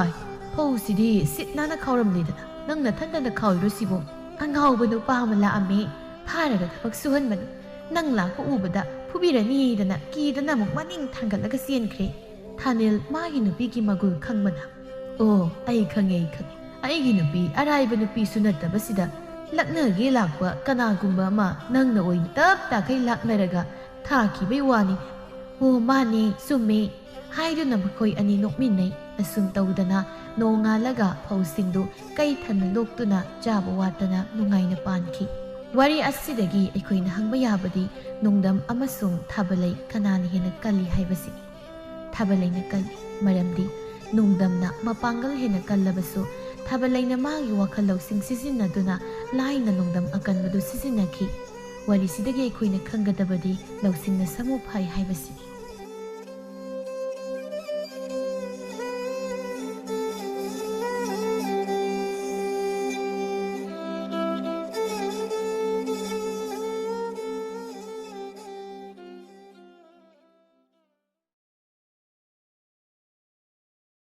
"ꯑꯥꯏ, ꯐꯧꯁꯤꯗꯤ ꯁꯤꯠ ꯅꯥꯟꯅ ꯈꯥꯎꯔꯝꯂꯦꯗꯅ, ꯅꯪ ꯅꯊꯟꯇꯅ ꯈꯥꯎꯏꯔꯣ ꯁꯤꯕꯣ?" "ꯑꯉꯥꯎꯕ ꯅꯨꯄꯥ ꯑꯃ ꯂꯥꯛꯑꯝꯃꯦ, ꯐꯥꯔꯒ ꯊꯕꯛ ꯁꯨꯍꯟꯕꯅꯤ꯫ ꯅꯪ ꯂꯥꯛꯄ ꯎꯕꯗ ꯐꯨꯕꯤꯔꯅꯤꯗꯅ ꯀꯤꯗꯅ ꯑꯃꯨꯛ ꯃꯅꯤꯡ ꯊꯥꯡꯒꯠꯂꯒ ꯆꯦꯟꯈ꯭ꯔꯦ꯫" ꯊꯥꯅꯤꯜ ꯃꯥꯒꯤ ꯅꯨꯄꯤꯒꯤ ꯃꯒꯨꯜ ꯈꯪꯕꯅ, "ꯑꯣ, ꯑꯩ ꯈꯪꯉꯦ, ꯑꯩ ꯈꯪꯉꯦ꯫ ꯑꯩꯒꯤ ꯅꯨꯄꯤ ꯑꯔꯥꯏꯕ ꯅꯨꯄꯤꯁꯨ ꯅꯠꯇꯕꯁꯤꯗ ꯂꯛꯅꯒꯦ ꯂꯥꯛꯄ ꯀꯅꯥꯒꯨꯝꯕ ꯑꯃ ꯅꯪꯅ ꯑꯣꯏꯅ ꯇꯞ ꯇꯥꯈꯩ ꯂꯥꯛꯅꯔꯒ ꯊꯥꯈꯤꯕꯩ ꯋꯥꯅꯤ꯫" "ꯑꯣ, ꯃꯥꯅꯦ, ꯆꯨꯝꯃꯦ꯫" ꯍꯥꯏꯗꯨꯅ ꯃꯈꯣꯏ ꯑꯅꯤ ꯅꯣꯛꯃꯤꯟꯅꯩ꯫ ꯑꯁꯨꯝ ꯇꯧꯗꯅ ꯅꯣꯡꯉꯥꯜꯂꯒ ꯐꯧꯁꯤꯡꯗꯨ ꯀꯩ ꯊꯟꯅ ꯂꯣꯛꯇꯨꯅ ꯆꯥꯕ ꯋꯥꯠꯇꯅ ꯅꯨꯡꯉꯥꯏꯅ ꯄꯥꯟꯈꯤ꯫ ꯋꯥꯔꯤ ꯑꯁꯤꯗꯒꯤ ꯑꯩꯈꯣꯏꯅ ꯍꯪꯕ ꯌꯥꯕꯗꯤ ꯅꯣꯡꯗꯝ ꯑꯃꯁꯨꯡ ꯊꯥꯕꯂꯩ ꯀꯅꯥꯅ ꯍꯦꯟꯅ ꯀꯜꯂꯤ ꯍꯥꯏꯕꯁꯤꯅꯤ꯫ ꯊꯥꯕꯂꯩꯅ ꯀꯜꯂꯤ꯫ ꯃꯔꯝꯗꯤ ꯅꯣꯡꯗꯝꯅ ꯃꯄꯥꯡꯒꯜ ꯍꯦꯟꯅ ꯀꯜꯂꯕꯁꯨ ꯊꯥꯕꯂꯩꯅ ꯃꯥꯒꯤ ꯋꯥꯈꯜ ꯂꯧꯁꯤꯡ ꯁꯤꯖꯤꯟꯅꯗꯨꯅ ꯂꯥꯏꯅ ꯅꯣꯡꯗꯝ ꯑꯀꯟꯕꯗꯨ ꯁꯤꯖꯤꯟꯅꯈꯤ꯫ ꯋꯥꯔꯤꯁꯤꯗꯒꯤ ꯑꯩꯈꯣꯏꯅ ꯈꯪꯒꯗꯕꯗꯤ ꯂꯧꯁꯤꯡꯅ ꯁꯥꯃꯨ ꯐꯥꯏ ꯍꯥꯏꯕꯁꯤꯅꯤ꯫